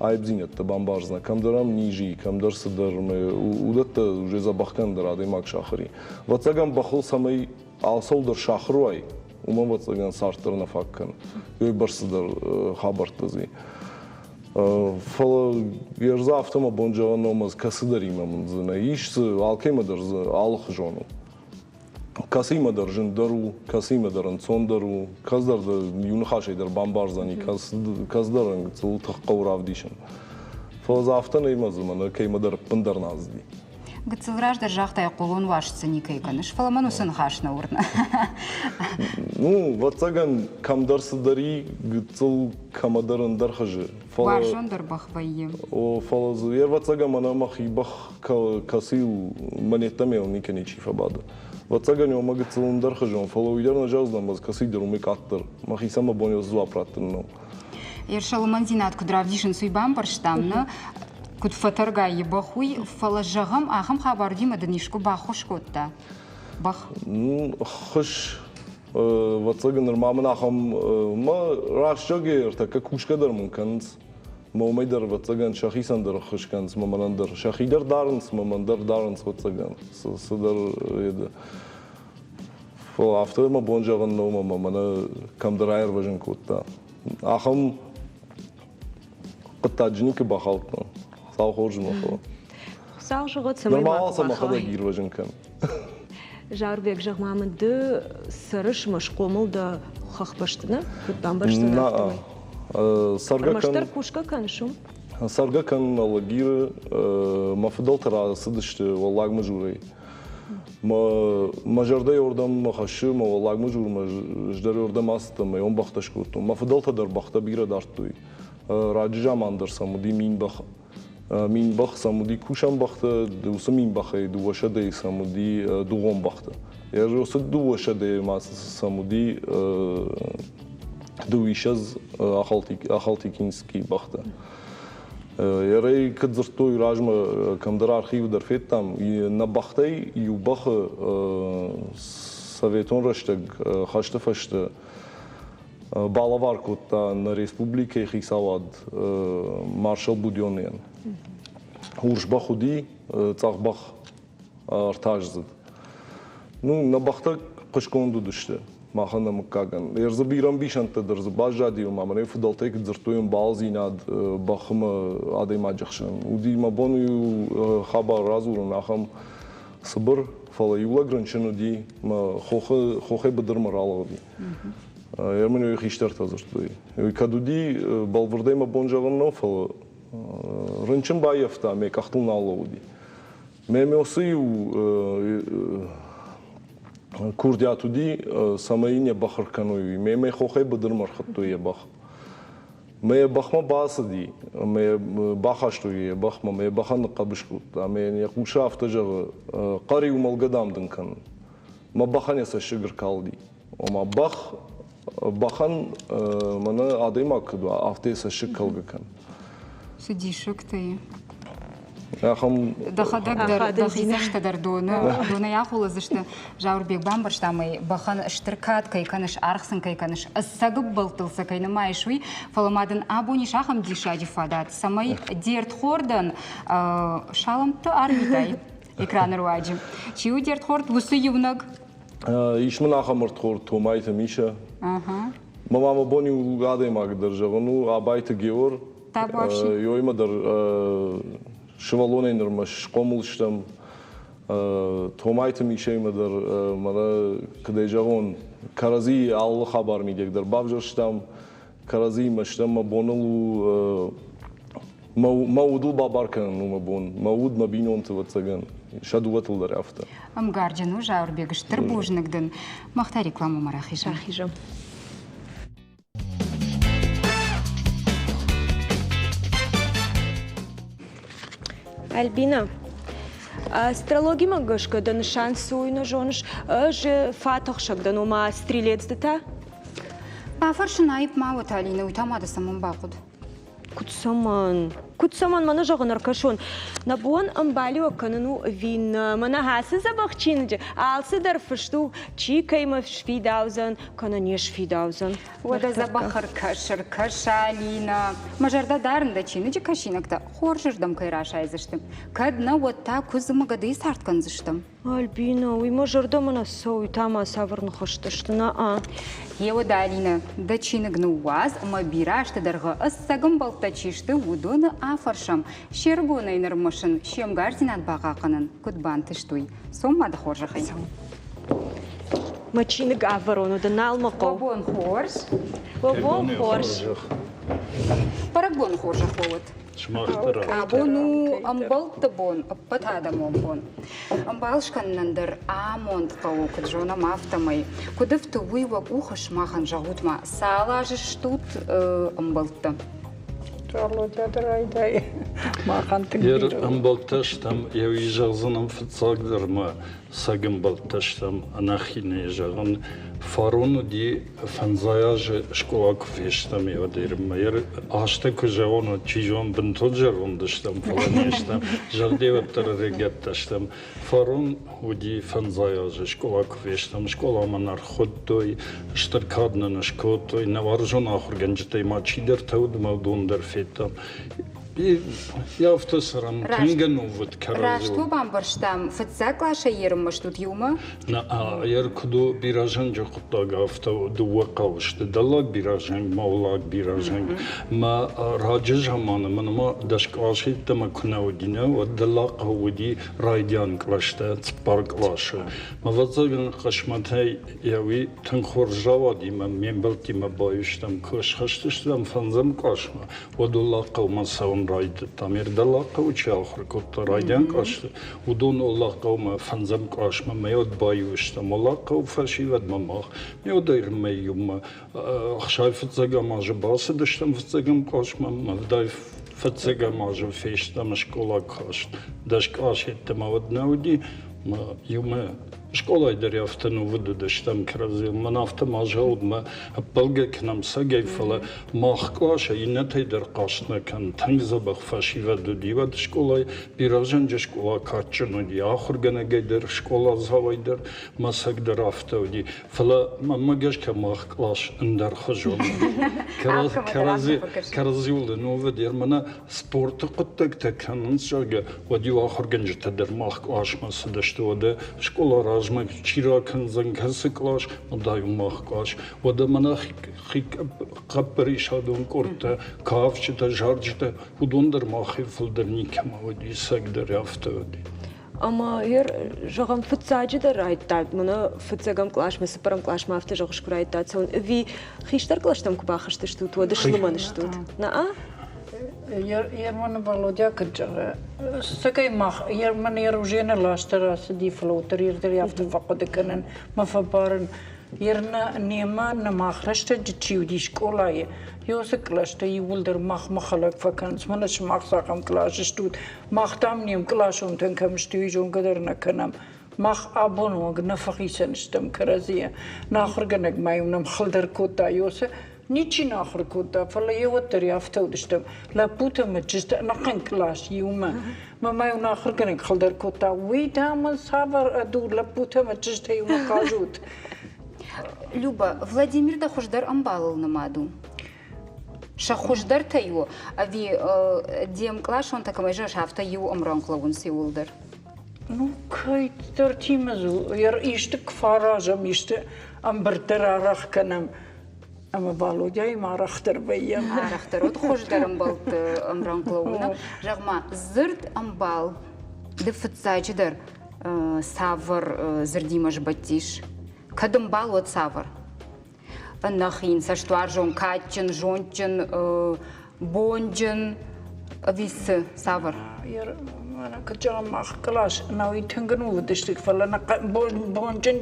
аипдзинӕдтӕ бамбардзынӕ. Кӕмдӕр ӕм низ и, кӕмдӕр цыдӕр, уыдӕттӕ уже дзӕбӕх кӕнын дӕр адӕймаг сахуыр и. Ӕвӕццӕгӕн, бӕхыл цӕмӕй алцӕуыл дӕр сахуыр уай, уымӕн ӕвӕццӕгӕн цард дӕр нӕ фаг кӕны. Уый бӕрц цыдӕр хабӕрттӕ дзы. Фӕлӕ йе рдзы афтӕ мӕ бон зӕгъын нӕу, ӕмӕ кӕцыдӕримӕ мын дзы нӕ ис дзы, алкӕимӕ дӕр дзы алыхуызон у. Кӕцыимӕ дӕр зындӕр у, кӕцыимӕ дӕр ӕнцондӕр у, кӕцыдӕр дӕ иу ныхасӕй дӕр бамбардзӕни, кӕцыдӕр ын цыл тых хъӕуы равдисын. Фӕлӕ дзы афтӕ нӕй мӕ дзы мӕнӕ кӕимӕдӕр ӕппындӕр нӕ ацыди. Гыццыл раздӕр загътай, хъулон уарзт дзы никӕй кӕныс, фӕлӕ мӕн уыцы ныхас нӕ уырны. Ну, ӕвӕццӕгӕн, кӕмдӕр цыдӕр и, гыццыл кӕмӕдӕр ӕндӕр хуызы. Уарзондӕр бӕх вӕййы. О, фӕлӕ дзы ӕвӕццӕгӕн мӕнӕ мӕхи бӕх кӕцыйыл мӕ йыл никӕ ничи фӕбады. Ӕвӕццӕгӕн ӕмӕ гыццыл ӕндӕр хуызон, фӕлӕ уый дӕр нӕ зӕгъдзынӕн, ӕз кӕцыйдӕр уымӕй къаддӕр. Мӕхицӕн мӕ бон дзуапп раттын нӕу. Ерсалымӕндзинад куыд равдисынц, уый бамбӕрстам, нӕ? Куыд фӕтӕргай бӕх, уый, фӕлӕ зӕгъӕм, ахӕм хабар уыди, ӕмӕ дын искуы баххуыс кодта бӕх? Ххуыс, ӕвӕццӕгӕн, нырма мын ахӕм мӕ рӕстӕгӕй ӕртӕккӕ кусгӕ дӕр мын кӕнынц. Мӕ уымӕй дӕр, ӕвӕццӕгӕн, сӕхицӕн дӕр ӕххуыс кӕнынц, мӕ мӕнӕн дӕр. Сӕхи дӕр дарынц, мӕ мӕн дӕр дарынц, ӕвӕццӕгӕн. Цыдӕр Фӕлӕ афтӕ мӕ бон зӕгъын нӕу, ӕмӕ мӕнӕ кӕмдӕр аирвӕзын кодта. Ахӕм хъуыддаджы никуы бахаудтон. Хуыцау хорз мӕ фӕлӕ. Хуыцау зӕгъӕд, цӕмӕй Нырма уал сӕ мӕхӕдӕг ирвӕзын кӕн. Зарбег, зӕгъ-ма мын, ды цӕрыс ӕмӕ схъомыл дӕ хӕхбӕсты, нӕ? Куыд бамбӕрстон, афтӕмӕй? Цӕргӕ Ӕрмӕстдӕр кусгӕ кӕныс уым? Цӕргӕ кӕнын Алагиры. Мӕ фыдӕлтӕ рацыдысты Уӕллаг Мызурӕй. Мӕ зӕрдӕ ёрдӕм хӕссы, мӕ уӕллаг мызурмӕ ӕз дӕр ёрдӕм ацыдтӕн, мӕ бӕхтӕ скодтон. Мӕ фыдӕлтӕ дӕр бӕхтӕ бирӕ дардтой. Раджы заман дӕр сӕм уыди 1000 бӕхы. 1000 бӕх сӕм уыди кусӕн бӕхтӕ, уыцы 1000 бӕхӕй 200-йы сӕм уыди дугъон бӕхтӕ. Уыцы 200-йы ма сӕм уыди 22 ахалтикинский бӕхтӕ. Ерӕй куыд дзырдтой размӕ, кӕмдӕр архивы дӕр федтам, нӕ бӕхтӕй иу бӕхы советон рӕстӕг хӕсты фӕстӕ балӕвар кодта нӕ республикӕйы хицауад маршал Буденныйӕн. Урс бӕх уыди, цъӕх бӕх ӕртаздзыд. Ну, нӕ бӕхтӕ хъуысгонд уыдысты махӕн нӕ мыггагӕн. Ӕрдзы бирӕ ӕмбисӕндтӕ дӕр дзы баззади, ома мӕнӕ фыдӕлтӕй куыд дзырдтой ӕмбалдзинад бӕхы адӕймаджы хсӕн. Уыди мӕ бон иу хабар радзурын ахӕм цыбыр, фӕлӕ иу лӕг рынчын уыди, мӕ хохы, хохӕй быдырмӕ ралыгъди. Ӕмӕ йын хистӕртӕ дзырдтой. Кӕд уыди, бӕлвырдӕй мӕ бон зӕгъын нӕу, фӕлӕ рынчын баййӕфта, мӕ къӕхтыл нал лӕууыди. Мӕ иу курдиат уыди, цӕмӕй йын йӕ бӕх ӕркӕной, уый. Мӕ мӕ хохӕй быдырмӕ ӕрхуыдтой йӕ бӕх. Мӕ бӕхмӕ бацыди, мӕ бахастой йӕ бӕхмӕ, мӕ бӕхӕн ныхъхъӕбыс кодта, ӕмӕ йын йӕ хъусы афтӕ зӕгъы, хъӕр-иу мӕлгӕ дам дын кӕнын. Мӕ бӕхӕн йӕ цӕссыг ӕркалди. Ома бӕх бӕхӕн мӕнӕ адӕймаг куыд уа, афтӕ йӕ цӕссыг кӕлгӕ кӕн. Цы диссӕгтӕ и. Ахӕм Дӕхӕдӕг дӕр, дӕхи цӕстӕ дӕр доны, донӕй ахуылыдзысты. Зауырбег бамбӕрста ӕмӕ бӕхӕн стыр кад кӕй кӕныс, аргъ сын кӕй кӕныс, ӕцӕг ӕмбӕлттыл сӕ кӕй нымайыс, уый. Фӕлӕ ма дын абон ис ахӕм диссаджы фадат, цӕмӕй де рдхордӕн салӕмттӕ арвитай экраны руаджы. Чи у де рдхорд, уыцы иунӕг Ис мын ахӕм ӕрдхорд Томайты Миша. Мӕ мамӕ бон иу адӕймаг дӕр зӕгъын у Абайты Геор. Ёимӕ дӕр сывӕллонӕй нырмӕ схъомыл стӕм. Томайты Мишӕимӕ дӕр мӕнӕ куыдӕй зӕгъон, кӕрӕдзийы алы хабар мидӕг дӕр бавзӕрстам. Кӕрӕдзиимӕ стӕм, мӕ боныл у мӕ удыл бабар кӕнын у мӕ бон. Мӕ уд, мӕ бинонты, ӕвӕццӕгӕн, сӕ дыууӕтыл дӕр афтӕ. Ӕмгарджын у, Зауырбег, стыр бузныг дын. Мах та рекламӕмӕ рахизӕм. Рахизӕм. Альбина, астрологимӕ гӕсгӕ дӕ нысан цы у, нӕ зоныс? Ӕз фатӕхсӕг дӕн, ома стрелец ды та? Бафӕрсын аипп ма уӕд, Алинӕ, уый та ма дӕ цӕмӕн бахъуыд? Куыд цӕмӕн? Куыд цӕмӕн, мӕнӕ зӕгъын ӕркӕсон. Нӕ бон ӕмбалиуӕг кӕнын у ӕви нӕ? Мӕнӕ ацы дзӕбӕх чиныджы алцыдӕр фыст у, чи кӕимӕ сфидаудзӕн, кӕнӕ не сфидаудзӕн. Уӕдӕ дзӕбӕх ӕркӕс, ӕркӕс, Алинӕ. Мӕ зӕрдӕ дарын дӕ чиныджы кӕсинӕгтӕ хорзырдӕм кӕй расайдзысты. Кӕд нӕ, уӕд та куыдз ӕмӕ гӕдыйы цард кӕндзыстӕм. Альбина, уый мӕ зӕрдӕмӕ нӕ цӕуы, та ма цавӕр ныхӕстӕ сты, на-а. Еуӕд, Алинӕ, дӕ чиныг ныууадз ӕмӕ бирӕ азты дӕргъы ӕцӕг ӕмбӕлттӕ чи сты, уыдоны афӕрсӕм, се ргонӕй нырмысын, се мгардзинад бахъахъхъӕнын куыд бантыст, уый. Цом ма дӕ хорзӕхӕй. Мӕ чиныг ӕвӕрон, уӕдӕ нал мӕ хъӕуы. Уӕ бон хорз. Уӕ бон хорз. Бӕрӕгбоны хорзӕх уӕ уӕд. Сымах дӕр афтӕ. Абон у ӕмбӕлтты бон, ӕппӕт адӕмон бон. Ӕмбал скӕнынӕн дӕр амонд хъӕуы, куыд зонӕм, афтӕмӕй. Куыд ӕфты уый уӕ къухы, сымахӕн зӕгъут-ма, цал азы стут ӕмбӕлттӕ? Чарлотӕ дӕр райдайы. Махӕн тынг Ер ӕмбӕлттӕ стӕм, еуи зӕгъдзынӕн фыццагдӕр ма сӕг ӕмбӕлттӕ стӕм, ӕнӕхинӕй зӕгъын. Фарон уыди фӕндзай азы скъола куы фестӕм, уӕд азтӕ куы зӕгъон, уӕд чи зон бынтон зӕронд стӕм, фӕлӕ не стӕм, зӕгъде уӕддӕр ӕрыгӕттӕ стӕм. Фарон уыди фӕндзай азы скъола куы фестӕм, скъоламӕ нӕ ӕрхуыдтой, стыр кад нын скодтой, нӕ уарзон ахуыргӕнджытӕй ма чидӕртӕ уыд, ӕмӕ уыдон дӕр федтам. Афтӕ цӕрӕм, тынг ӕнувыд кӕрӕдзиуыл. Раст уӕ бамбӕрстам, фыццаг къласӕй ерыммӕстут иумӕ? Нӕ, куыд у бирӕзӕнджы хъуыддаг, афтӕ дыууӕ хъӕуы сты. Дӕллаг бирӕзӕнг, мӕллаг бирӕзӕнг. Мӕ раджы заманы мӕнмӕ дӕс къласы йеддӕмӕ куы нӕ уыди, нӕ, уӕд дӕллаг хъӕу уыди райдиан кълӕстӕ, цыппар къласы. Ӕвӕццӕгӕн, хъысмӕтӕй йӕ уый тынг хорз рауади мӕ ме мбӕлттимӕ баиу стӕм. Куы схызтыстӕм фӕндзӕм къласмӕ, уӕд Уӕллаг хъӕумӕ цӕуын райдыдтам. Дӕллаг хъӕуы чи ахуыр кодта райдиан кълӕсты, уыдон Уӕллаг хъӕумӕ фӕндзӕм къласмӕ мӕ уӕд баиу стӕм. Уӕллаг хъӕуы фӕсивӕдмӕ мах ме уӕдӕй иумӕ ӕхсай фыццӕгӕм азы бацыдыстӕм фыццӕгӕм къласмӕ, ӕвдай фыццӕгӕм азы фестӕм скъола каст. Дӕс кълас йеддӕмӕ уӕд нӕ уыди, иумӕ Скъолайы дӕр афтӕ нувыд уыдыстӕм кӕрӕдзийыл. Мӕн афтӕ ма зӕгъут, мӕ ӕппӕлгӕ кӕнӕм цӕгӕй, фӕлӕ мах къласӕй иннӕтӕй дӕр хъаст нӕ кӕн. Тынг дзӕбӕх фӕсивӕд уыди уӕд скъолайы. Бирӕгъзӕнджы скъола кадджын уыди, ахуыргӕнӕгӕй дӕр, скъоладзауӕй дӕр, мӕ цӕг дӕр афтӕ уыди. Фӕлӕ мӕнмӕ гӕсгӕ мах кълас ӕндӕрхуызон уыди. Кӕрӕдзиуыл ӕнувыд, мӕнӕ спорты хъуыддӕгтӕ кӕнынц, зӕгъгӕ, уӕд-иу ахуыргӕнджытӕ дӕр мах къласмӕ цыдысты, уӕдӕ скъола размӕ чи ракӕндзӕн, кӕцы кълас, уӕдӕ-иу мах кълас. Уӕдӕ мӕнӕ хъӕппӕрисадон къордтӕ, кафджытӕ, зарджытӕ, уыдон дӕр махӕй фылдӕр никӕмӕ уыди, цӕг дӕр афтӕ уыди. Ӕмӕ ер, зӕгъӕм, фыццаджыдӕр райдыдта, мӕнӕ фыццӕгӕм къласмӕ, цыппӕрӕм къласмӕ афтӕ зӕгъыс, куы райдыдта цӕуын, ӕви хистӕр кълӕстӕм куы бахызтыстут, уӕд слымӕн стут? Нӕ-а? Ерманы Володя куыд зӕгъы, цӕгӕй мах Ерман Еружены ласта рацыди, фӕлӕ уӕддӕр ердӕр афтӕ фӕхъуыды кӕнын мӕ фӕбарын. Ерна немӕ нӕ мах рӕстӕджы чи уыди скъолайы, уыцы кълӕстӕ иууылдӕр махмӕ хӕлӕг фӕкӕнынц, мӕнӕ сымах цахӕм къласы стут, Мах, дам, не мкъласонтӕн кӕм сты, уый зонгӕ дӕр нӕ кӕнӕм. Мах абоны онг нӕ фӕхицӕн стӕм кӕрӕдзийӕ. Нӕ ахуыргӕнӕг ма-иу нӕм хыл дӕр кодта, Иосы ничи нӕ ахуыр кодта, фӕлӕ йе уӕддӕр афтӕ уыдыстӕм. Лӕппутӕ ӕмӕ чызджытӕ ӕнӕхъӕн кълас иумӕ. Мӕ ма-иу нӕ ахуыргӕнӕг хыл дӕр кодта, уый, дам, цавӕр ӕду лӕппутӕ ӕмӕ чызджытӕ иумӕ хъазут. Люба, Владимир дӕ хуыздӕр ӕмбалыл нымад у? Сӕ хуыздӕртӕй у, ӕви де мкъласонтӕ кӕмӕй зӕгъыс, афтӕ иу ӕмрӕнхъ лӕууынц иууылдӕр? Ну, кӕйдӕртимӕ исты куы фӕаразӕм, исты ӕмбырд дӕр арӕх кӕнӕм, ӕмӕ Валодяимӕ арӕхдӕр вӕййӕм. Арӕхдӕр уыд хуыздӕр ӕмбӕлтты ӕмрӕнхъ лӕууыны. Зӕгъ-ма, дзырд ӕмбал ды фыццаджыдӕр цавӕр дзырдимӕ сбӕттис? Кӕд ӕмбал, уӕд цавӕр? Ӕнӕхин, цӕстуарзон, кадджын, зондджын, бонджын ӕви цы, цавӕр? Куыд зӕгъӕм, мах кълас науи тынг ӕнувыд сты, фӕлӕ бонджын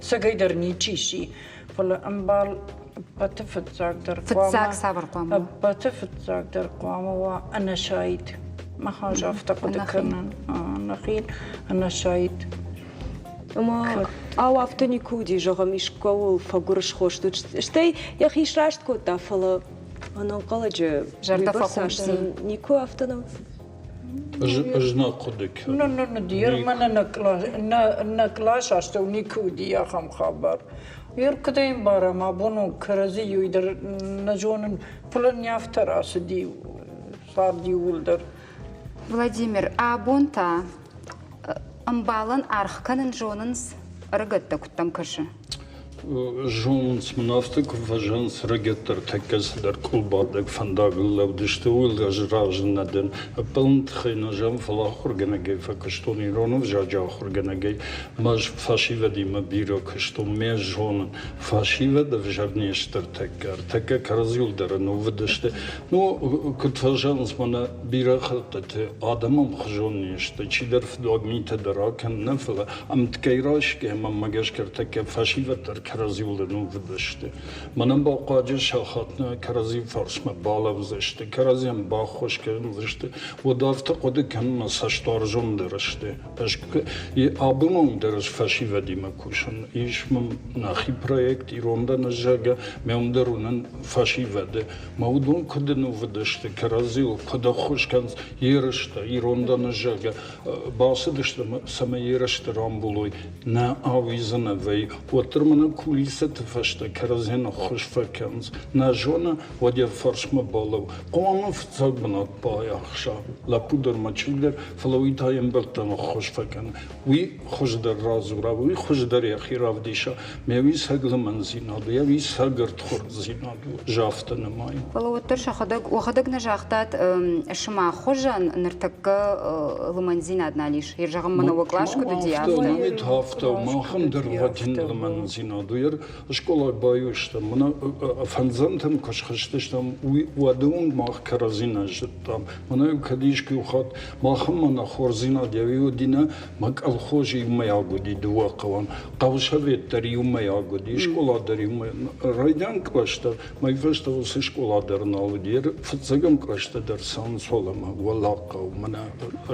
цӕгӕйдӕр ничи сси. Фӕлӕ ӕмбал ӕппӕты фыццагдӕр Фыццаг цавӕр хъуамӕ? Ӕппӕты фыццагдӕр хъуамӕ уа ӕнӕсайд. Махӕз афтӕ хъуыды кӕнын. Ӕнӕхин, ӕнӕсайд. Ӕмӕ ау, афтӕ никуы уыди, зӕгъӕм, искӕуыл фӕгуырысхо стут. Стӕй йӕхи сраст кодта, фӕлӕ ӕнӕнхъӕлӕджы Зӕрдӕ уыйбӕрц фӕхудти. сын никуы афтӕ нӕ Ӕз нӕ хъуыды кӕнын. Нӕ, нӕ, Ерманы нӕ кълас астӕу никуы уыди ахӕм хабар. Ер куыдӕй ӕмбарӕм, абон кӕрӕдзи иу дӕр нӕ зонын, фӕлӕ не афтӕ рацыди цард иууылдӕр. Владимир, абон та ӕмбалӕн аргъ кӕнын зонынц ӕрыгӕттӕ куыдтӕм кӕсы? Зонынц мын, афтӕ куы фӕзӕгъынц, рӕгӕддӕр тӕккӕ цыдӕр къулбадӕг фӕндагыл лӕуд сты, ууыл ӕз разы нӕ дӕн. Ӕппӕлыны тыххӕй нӕ зӕгъын, фӕлӕ ахуыргӕнӕгӕй фӕкуыстон, ирон ӕвзаджы ахуыргӕнӕгӕй. Мӕ фӕсивӕдимӕ бирӕ куыстон, мӕ зонын. Фӕсивӕд ӕвзӕр не сты ӕртӕккӕ. Ӕртӕккӕ кӕрӕдзиуыл дӕр ӕнувыд сты. Ну, куыд фӕзӕгъынц, мӕнӕ бирӕ хӕттыты адӕм ӕмхуызон не сты. Чидӕр фыдуаг митӕ дӕр акӕны, нӕ фӕлӕ ӕмткӕй райсгӕ мӕнмӕ гӕсгӕ ӕртӕккӕ фӕсивӕд дӕр кӕрӕдзиуыл ӕнувыд сты. Мӕнӕн бахъуаджы сахат нӕ кӕрӕдзи фарсмӕ балӕудзысты, кӕрӕдзийӕн баххуыс кӕндзысты, уӕд афтӕ хъуыды кӕнын мӕ цӕстуарзондӕр сты. Ӕз абон онг дӕр ӕз фӕсивӕдимӕ кусын. Ис мын нӕхи проект «Ирон дӕн ӕз», зӕгъгӕ, мӕ уым дӕр уынын фӕсивӕды. Мӕ уыдон куыд ӕнувыд сты, кӕрӕдзиуыл куыд ӕххуыс кӕнынц, ерыстӕ, ирон дӕн ӕз, зӕгъгӕ, бацыдысты, цӕмӕй ерысты рамбулой, нӕ ауидзын ӕвӕй, уӕддӕр мӕнӕ кулисӕты фӕстӕ кӕрӕдзийӕн ӕххуыс фӕкӕнынц. Нӕ зоны, уӕд йӕ фарсмӕ балӕуу. Хъуамӕ фыццаг бынат байахса, лӕппу дӕр ма чызг дӕр, фӕлӕ уый та йе мбӕлттӕн ӕххуыс фӕкӕны. Уый хуыздӕр радзура, уый хуыздӕр йӕхи равдиса, ме уый сӕг лымӕндзинад у, уый сӕг ӕрдхорддзинад у, афтӕ нымайын. Фӕлӕ уӕддӕр сӕхӕдӕг, уӕхӕдӕг нӕ загътат, сымах хуызӕн ныртӕккӕ лымӕндзинад нал ис. Зӕгъӕм, мӕнӕ уӕ кълас куыд уыди, афтӕ. Афтӕ, афтӕ, махӕн дӕр вӕтин лымӕндзинад у. Скъолайы баиу стӕм, мӕнӕ фӕндзӕмтӕм куы схызтыстӕм, уый уӕды онг мах кӕрӕдзи нӕ зыдтам. Мӕнӕ-иу кӕд искуы хатт махӕн мӕнӕ хорздзинад йӕ уыди нӕ, мӕ колхоз иумӕйаг уыди дыууӕ хъӕуӕн, хъӕусовет дӕр иумӕйаг уыди, скъола дӕр иумӕйаг. Райдиан кълӕстӕ, мӕй фӕстӕ уыцы скъола дӕр нал уыди, фыццӕгӕм кълӕстӕ дӕр Сансолӕмӕ, Уӕллагхъӕу, мӕнӕ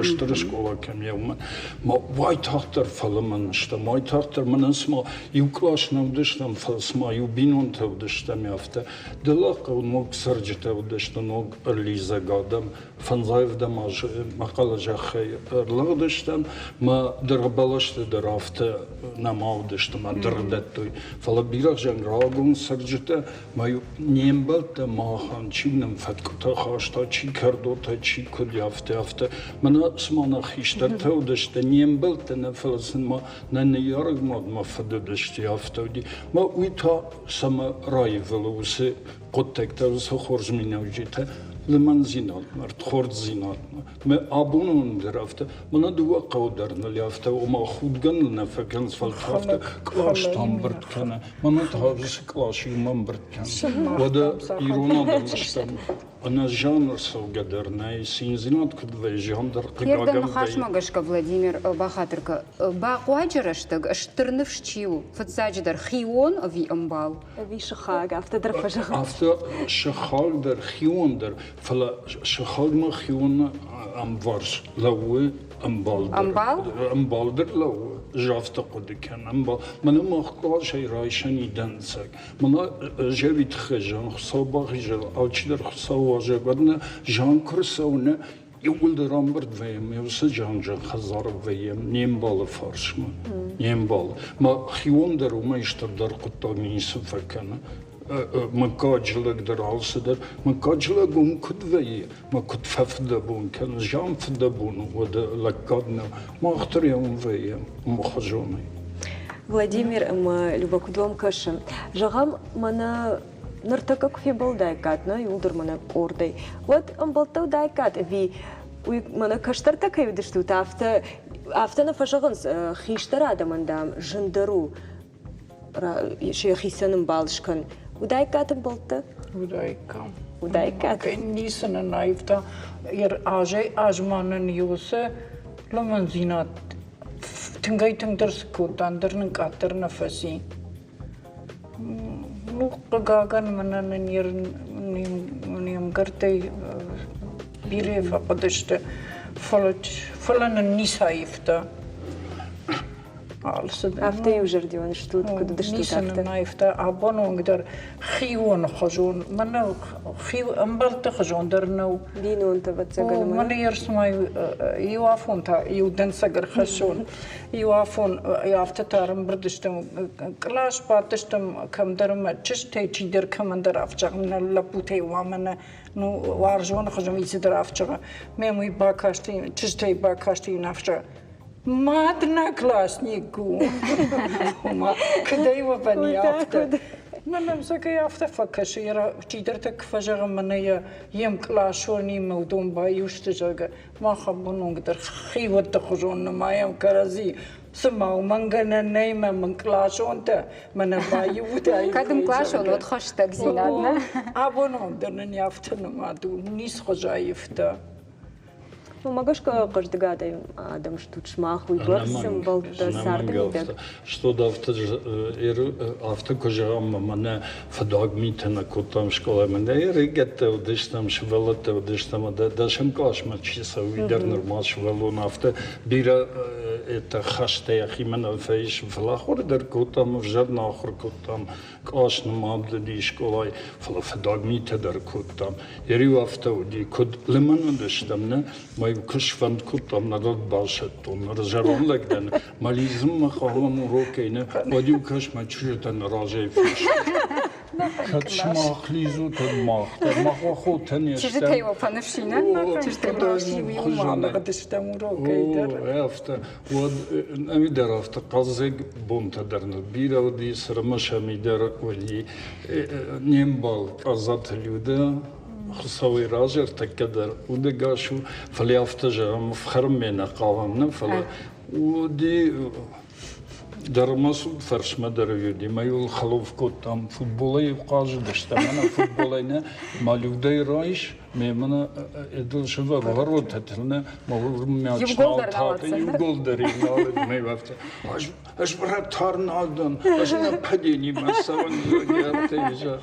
стыр скъола кӕм и, уымӕн. Мӕ уайтагъддӕр фӕлымӕн стӕм, уайтагъддӕр мӕнӕ цыма иу кълас нӕ уыдыстӕм, фӕлӕ цыма иу бинонтӕ уыдыстӕм, афтӕ. Дӕллагхъӕу ног цӕрджытӕ уыдысты, ног ӕрлидзӕг адӕм. Фӕндзайӕвдӕм азы мӕхъӕлы зӕххӕй ӕрлыгъдыстӕм, мӕ дыргъбӕлӕсты дӕр афтӕ нӕма уыдысты, мӕ дыргъ дӕттой. Фӕлӕ бирӕгъзӕнг рагон цӕрджытӕ мӕ не мбӕлттӕ махӕн, чи нӕм фӕткъуытӕ хаста, чи кӕрдотӕ, чи куыд, афтӕ, афтӕ. Мӕнӕ цыма нӕ хистӕртӕ уыдысты, не мбӕлттӕ нӕ, фӕлӕ сын ма нӕ ныййарӕг мад мӕ фыд уыдысты, афтӕ уыди. Мӕ уый та цӕмӕ раивылы уыцы хъуыддӕгтӕ, уыцы хорз миниуджытӕ лымӕндзинадмӕ, ӕрдхорддзинадмӕ. Мӕ абоны онг дӕр афтӕ, мӕнӕ дыууӕ хъӕуы дӕр ныл афтӕ, ома худгӕ ныл нӕ фӕкӕнынц, фӕлӕ афтӕ къластӕ ӕмбырд кӕны. Мӕнӕ та уыцы кълас иумӕ ӕмбырд кӕны. Уӕдӕ ирон адӕм стӕм. Ӕнӕзиан ӕрцӕугӕ дӕр нӕй, циндзинад куыд вӕййы, зиан дӕр хъыгагӕн Дӕ ныхасмӕ гӕсгӕ, Владимир, бахатыр кӕ, бахъуаджы рӕстӕг стыр ныфс чи у, фыццаджыдӕр хион ӕви ӕмбал? Ӕви сыхаг, афтӕ дӕр фӕзӕгъынц. Афтӕ сыхаг дӕр, хион дӕр, фӕлӕ сыхагмӕ хионы ӕмварс лӕууы ӕмбал дӕр. Ӕмбал? Ӕмбал дӕр лӕууы, ӕз афтӕ хъуыды кӕнын. Ӕмбал. Мӕнӕ мах къласӕй райсӕн и дӕнцӕг. Мӕнӕ зӕви тыххӕй зӕгъын, Хуыцау бахизӕд, алчидӕр Хуыцауы уазӕг уӕд нӕ зиан куы рцӕуы, нӕ иууылдӕр ӕмбырд вӕййӕм, уыцы зианджын хӕдзары вӕййӕм не мбалы фарсмӕ, не мбалы. Мӕ хион дӕр уымӕй стырдӕр хъуыддаг ницы фӕкӕны. Мыггаджы лӕг дӕр алцыдӕр. Мыггаджы лӕг уым куыд вӕййы, мӕ куыд фӕфыдӕбон кӕны, зиан фыдӕбон у, уӕдӕ лӕггад нӕу. Мах дӕр уым вӕййӕм ӕмхуызонӕй. Владимир ӕмӕ Люба, куыд уӕм кӕсы? Зӕгъӕм, мӕнӕ ныртӕккӕ куы фембӕлдаиккат, нӕ иуылдӕр мӕнӕ къордӕй, уӕд ӕмбӕлттӕ уыдаиккат ӕви уый мӕнӕ кӕстӕртӕ кӕй уыдыстут, афтӕ афтӕ нӕ фӕзӕгъынц, хистӕр адӕмӕн, дам, зындӕр у сӕхицӕн ӕмбал скӕн. Уыдаиккат ӕмбӕлттӕ? Уыдаиккам. Уыдаиккат? Ницы нын аивта. Азӕй-азмӕ нын иуцы лымӕндзинад тынгӕй-тынгдӕр цы кодта, ӕндӕр нын къаддӕр нӕ фӕци. Ну, хъыгагӕн, мӕнӕ нын не мгӕрттӕй бирӕ фӕхъуыдысты, фӕлӕ нын ницы аивта. Алцыдӕр. Афтӕ иузӕрдион стут, куыд уыдыстут, Ницы афтӕ. нын аивта абон онг дӕр хион хуызон. Мӕнӕ хи ӕмбӕлтты хуызон дӕр нӕу. Бинонтӕ, ӕвӕццӕгӕн. Мӕнӕ ерсмӕ иу афон та иу дӕнцӕг ӕрхӕссон. Иу афон афтӕ та ӕрӕмбырд стӕм, кълас бадтыстӕм кӕмдӕр ӕмӕ чызджытӕй чидӕр кӕмӕндӕр афтӕ нӕ лӕппутӕй уамӕ нӕ ну уарзоны хуызӕн цыдӕр афтӕ. Мӕм уый бакасти, чызджытӕй бакасти, афтӕ. Ма одноклассник у. Ома, куыдӕй уӕвӕн и афтӕ. Мӕнӕн сӕгӕй афтӕ фӕкӕсы, чидӕртӕ куы фӕзӕгъы, мӕнӕ йӕ йе мкъласонимӕ уыдон баиу сты, зӕгъгӕ, мах абон онг дӕр хиуӕтты хуызон нымайӕм кӕрӕдзи. Цыма уымӕн гӕнӕн нӕй, мӕ мкъласонтӕ мӕнӕ баиу уыдаиккой. Кӕд мкъласон, уӕд хӕстӕгдзинад, нӕ? Абон онг дӕр нын афтӕ нымад у, ницы хуызы аивта. Уымӕ гӕсгӕ хъӕздыг адӕм стут сымах, уыйбӕрц ӕмбӕлттӕ царды мидӕг. Что афтӕ афтӕ куы зӕгъӕм, мӕнӕ фыдаг митӕ нӕ кодтам скъолайы, мӕнӕ ӕрыгӕттӕ уыдыстӕм, сывӕллӕттӕ уыдыстӕм, дӕсӕм къласмӕ чи цӕуы, уый дӕр нырма сывӕллон афтӕ бирӕ это хӕстӕ йӕхимӕ нӕ фӕисы, фӕлӕ ахуыр дӕр кодтам, ӕвзӕр нӕ ахуыр кодтам. Кълас нымад уыди скъолайы, фӕлӕ фыдаг митӕ дӕр кодтам. Йӕ-иу афтӕ уыди, куыд лымӕн уыдыстӕм, нӕ, мӕ-иу куы сфӕнд кодтам, нӕ лӕг басӕттон, ныр зӕронд лӕг дӕн, мӕ лидзынмӕ хъавӕм урокӕй, нӕ, уӕд-иу кӕс, мӕ чызджытӕ нӕ разӕй фесты. Кӕд сымах лидзут, уӕд мах дӕр. Мах уӕ хотӕ не стӕм. Чызджытӕй уӕ фӕныфси, нӕ? Чызджытӕй Иумӕ урокӕй дӕр. Афтӕ. Уӕд ӕви дӕр афтӕ хъӕлдзӕг бонтӕ дӕр ныл бирӕ уыди, сӕрмӕсӕми дӕр уыди. Не мбал Къадзаты Людӕ Хуыцауӕй разы ӕртӕккӕ дӕр удӕгас у, фӕлӕ афтӕ зӕгъӕм, ӕфхӕрынмӕ нӕ хъавӕм, нӕ, фӕлӕ уыди дӕр ма суд фӕрсмӕ дӕр уыди. Мӕ иуыл хӕлоф кодтам, футболӕй хъазыдыстӕм, ӕнӕ футболӕй нӕ, ма Людӕйы райс, Мемына эдылшыва ворота тылна мяч нал таты иу гол дӕр нал мӕ афтӕ ӕз вратар нал дӕн ӕз нападениемӕ цӕуын афтӕ зӕгъ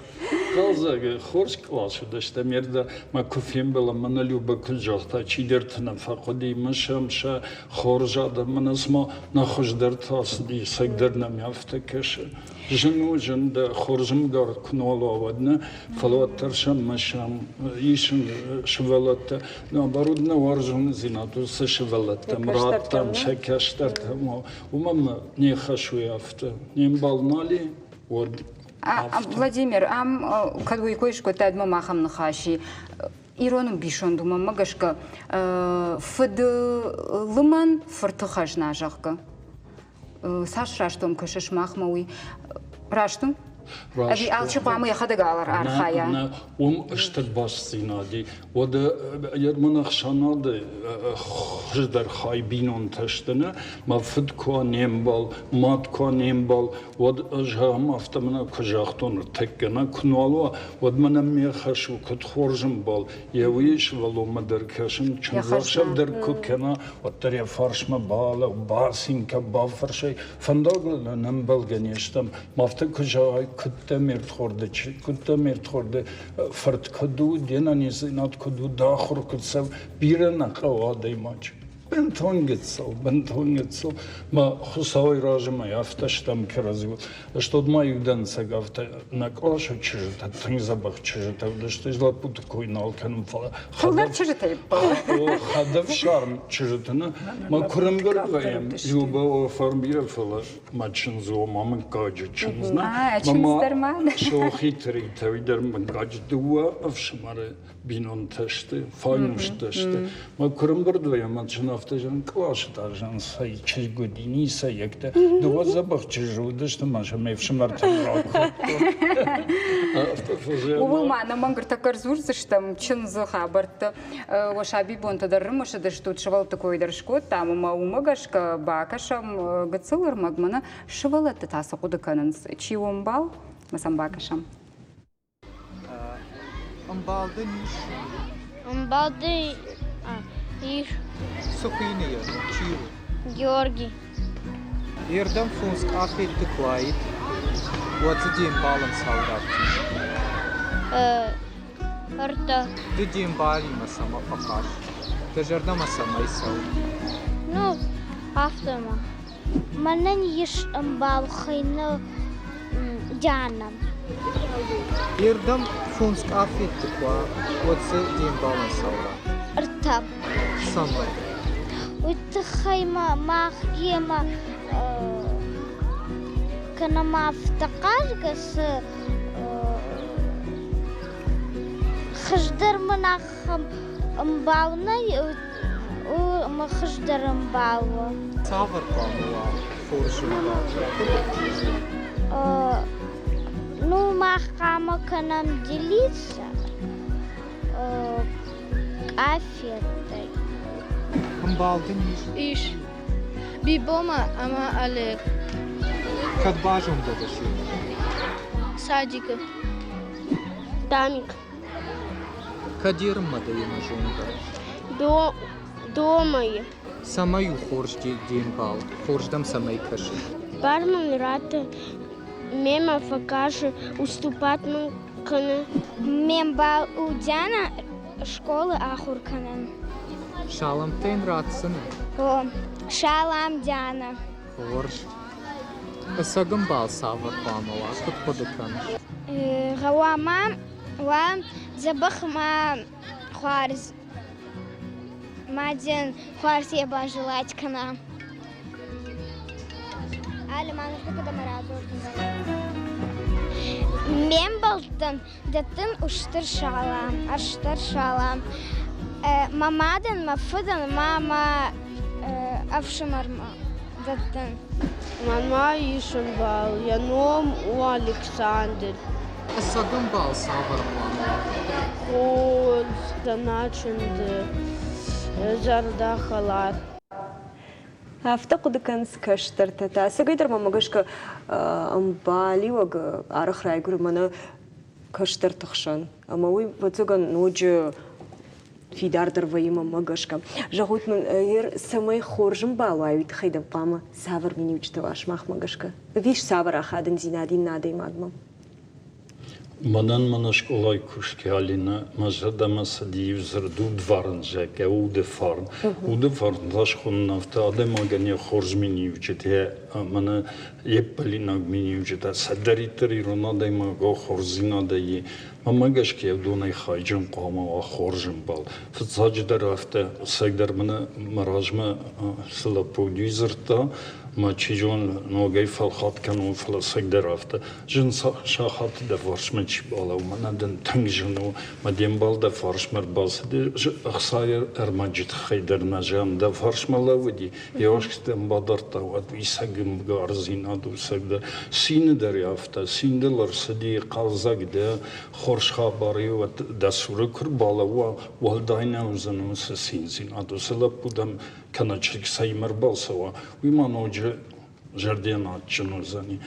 хъӕлдзӕг хорз кълас уыдыстӕм ердӕ мӕ куы фембӕлӕм мӕнӕ Люба куыд загъта чидӕрты нӕ фӕхъуыди мысӕм сӕ хорз адӕм мӕнӕ цыма нӕ хуыздӕрты ацыди цӕгдӕр нӕм афтӕ кӕсы Зын у, зын дӕ хорз ӕмгар куы нал уа, уӕд нӕ, фӕлӕ уӕддӕр сӕм мысӕм, исын сывӕллӕттӕ. Наоборот, нӕ уарзондзинад уыцы сывӕллӕттӕм радтам, сӕ кӕстӕртӕм. Уымӕн не хӕс уый афтӕ. Не мбал нал и, уӕд Владимир, ам кӕд уый кой скодтай, мӕм ахӕм ныхас и. Ирон ӕмбисонд у, мӕнмӕ гӕсгӕ, фыды лымӕн фырты хӕзна, зӕгъгӕ. Цас раст уӕм кӕсы сымахмӕ уый? Раст у? Ӕви алчи хъуамӕ йӕхӕдӕг архайа? Нӕ, уым стыр бастдзинад и. Уӕдӕ Ерман ӕхсӕнады хуыздӕр хай бинонтӕ сты, нӕ? Мӕ фыд куы не мбал, мад куы не мбал, уӕд ӕз ахӕм афтӕ мӕнӕ куы загътон ныртӕккӕ, нӕ куы нуал уа, уӕд мӕнӕ ме хӕс у, куыд хорз ӕмбал, йӕ уый сывӕллонмӕ дӕр кӕсын, чындзӕхсӕв дӕр куы кӕна, уӕддӕр йӕ фарсмӕ балӕу, бацин кӕн, бафӕрсай. Фӕндагыл нын ӕмбӕлгӕ не стӕм. Афтӕ куы зӕгъай, куыд дӕ ме рдхорды, куыд дӕ ме рдхорды фырт куыд у, де нӕниздзинад куыд у, дӕ ахуыр куыд цӕуы, бирӕ нӕ хъӕуы адӕймаджы. Бынтон гыццыл, бынтон гыццыл. Мӕ Хуыцауӕй разы мӕ афтӕ стӕм кӕрӕдзиуыл. Стод ма иу дӕнцӕг афтӕ нӕ къласы чызджытӕ, тынг дзӕбӕх чызджытӕ уыдысты, лӕппуты кой нал кӕнын, фӕлӕ Фылдӕр чызджытӕй хӕдӕфсарм чызджыты нӕ мӕ куырымбырд вӕййӕм, Люба фарн бирӕ, фӕлӕ мӕ чындз у, мӕ мыггаджы чындз нӕ. Чындз дӕр ма. Сохиты Ритӕ, уый дӕр мыггаджы дыууӕ ӕфсымӕры бинонтӕ сты, файнустӕ сты. Мӕ куы рымбырд вӕййӕм, мӕ сын афтӕ зӕгъын, къласы та зӕгъын, цӕй чызг уыди, ницӕйӕгтӕ. Дыууӕ дзӕбӕх чызджы уыдысты, мӕ сӕ ме фсымӕртӕн ракодтон. Ууыл ма ӕнӕмӕнг ӕртӕккӕ ӕрдзурдзыстӕм чындзы хабӕртты. Уӕ сабибонтӕ дӕр рымысыдыстут, сывӕллӕтты кой дӕр скодтам, ӕмӕ уымӕ гӕсгӕ бакӕсӕм гыццыл ӕрмӕг, мӕнӕ сывӕллӕтты та цы хъуыды кӕнынц, чи у ӕмбал, мӕ сӕм бакӕсӕм. Ӕмбал дын ис? Ӕмбал дын ис. Цы хуыйны йӕ? Чи у? Георги. Ердӕм фондз къафетты куы уаид, уӕд дзы де мбалӕн цал раттис? Ӕртӕ. Ды де мбалимӕ цӕмӕ фӕхъаз? Дӕ зӕрдӕмӕ цӕмӕй цӕуы? Ну, афтӕ ма. Мӕнӕн ис ӕмбал хуыйны Диана. Ердӕм фондз къафетты куы уа, уӕд дзы де мбалӕн цал ра? Ӕртӕ. Цӕмӕн? Уый тыххӕй ма мах йемӕ кӕнӕм афтӕ хъазгӕ, цы хуыздӕр мын ахӕм ӕмбал нӕй. мӕ хуыздӕр ӕмбал у. Цавӕр хъуамӕ уа хорз ӕмбал? Ну, мах хъуамӕ кӕнӕм делиться къафеттӕй. Ӕмбал дын ис? Ис. Бибома ӕмӕ Олег. Кӕд базонгӕ дӕ семӕ? Садикы. Тамик. Кӕд ерынмӕ дӕ йемӕ зонгӕ? Домайы. Цӕмӕй у хорз де мбал? Хорз дӕм цӕмӕй кӕсы? Бар мын ратты, мемӕ фӕкӕсы, уступать мын кӕны. Ме мбал у Диана, школы ахуыр кӕнын. Саламтӕ йын ратдзынӕ? О, салам, Диана. Хорз. Ӕцӕг ӕмбал цавӕр хъуамӕ уа, куыд хъуыды кӕныс? Гъӕуама уа дзӕбӕх ма хуарз мадзен хуарз е бажелать кӕна. Ме мбӕлттӕн дӕттын устыр салам, ӕстыр салам. Мӕ мадӕн, мӕ фыдӕн ма мӕ ӕфсымӕрмӕ дӕттын. Мӕнмӕ ис ӕмбал, йӕ ном у Александр. Ӕцӕг ӕмбал цавӕр хъуамӕ уа? Хорз, зӕнӕчынды, зӕрдӕхӕлар. Афтӕ хъуыды кӕнынц кӕстӕртӕ та. Ӕцӕгӕйдӕр мӕм гӕсгӕ ӕмбалиуӕг арӕх райгуыры мӕнӕ кӕстӕрты хсӕн. Ӕмӕ уый, ӕвӕццӕгӕн, ноджы фидардӕр вӕййы мӕнмӕ гӕсгӕ. Зӕгъут мын, ер цӕмӕй хорз ӕмбал уай, уый тыххӕй дӕм хъуамӕ цавӕр миниуджытӕ уа сымахмӕ гӕсгӕ? Ӕви цавӕр ахадындзинад иннӕ адӕймагмӕ? Мӕнӕн мӕнӕ скъолайы куысты Алинӕ мӕ зӕрдӕмӕ цыди иу дзырд удварн, зӕгъгӕ, уды фарн. Уды фарн та схонын афтӕ адӕймагӕн йӕ хорз миниуджытӕ, мӕнӕ йе ппӕлинаг миниуджытӕ, цыдӕриддӕр ирон адӕймаг у, хорздзинадӕй Мӕнмӕ гӕсгӕ уыдонӕй хайджын хъуамӕ уа хорз ӕмбал. Фыццаджыдӕр афтӕ, ӕцӕгдӕр мӕнӕ мӕ размӕ цы лӕппу уыди, дзырдта, мӕ чи зоны, ногӕй фӕлхатт кӕнон, фӕлӕ ӕцӕгдӕр афтӕ. Зын сахаты дӕ фарсмӕ чи балӕууы, мӕнӕ дын тынг зын у, мӕ де мбал дӕ фарсмӕ ӕрбацыди, ӕхцайы ӕрмӕджы тыххӕй дӕр нӕ зӕгъын, дӕ фарсмӕ лӕууыди, йӕ уӕхсчытӕм бадардта, уӕд уисӕг ӕмгардзинад усӕг дӕр. Цины дӕр афтӕ, цин дыл ӕрцыди, хъӕлдзӕг дӕ, хорз хабар-иу дӕ цуры куы рбалӕууа, уӕлдай нӕ уыдзӕн уыцы циндзинад. Уыцы лӕппу дӕм кӕнӕ чызг цӕимӕ ӕрбацӕуа, уый ма ноджы зӕрдӕйӕн адджын уыдзӕни.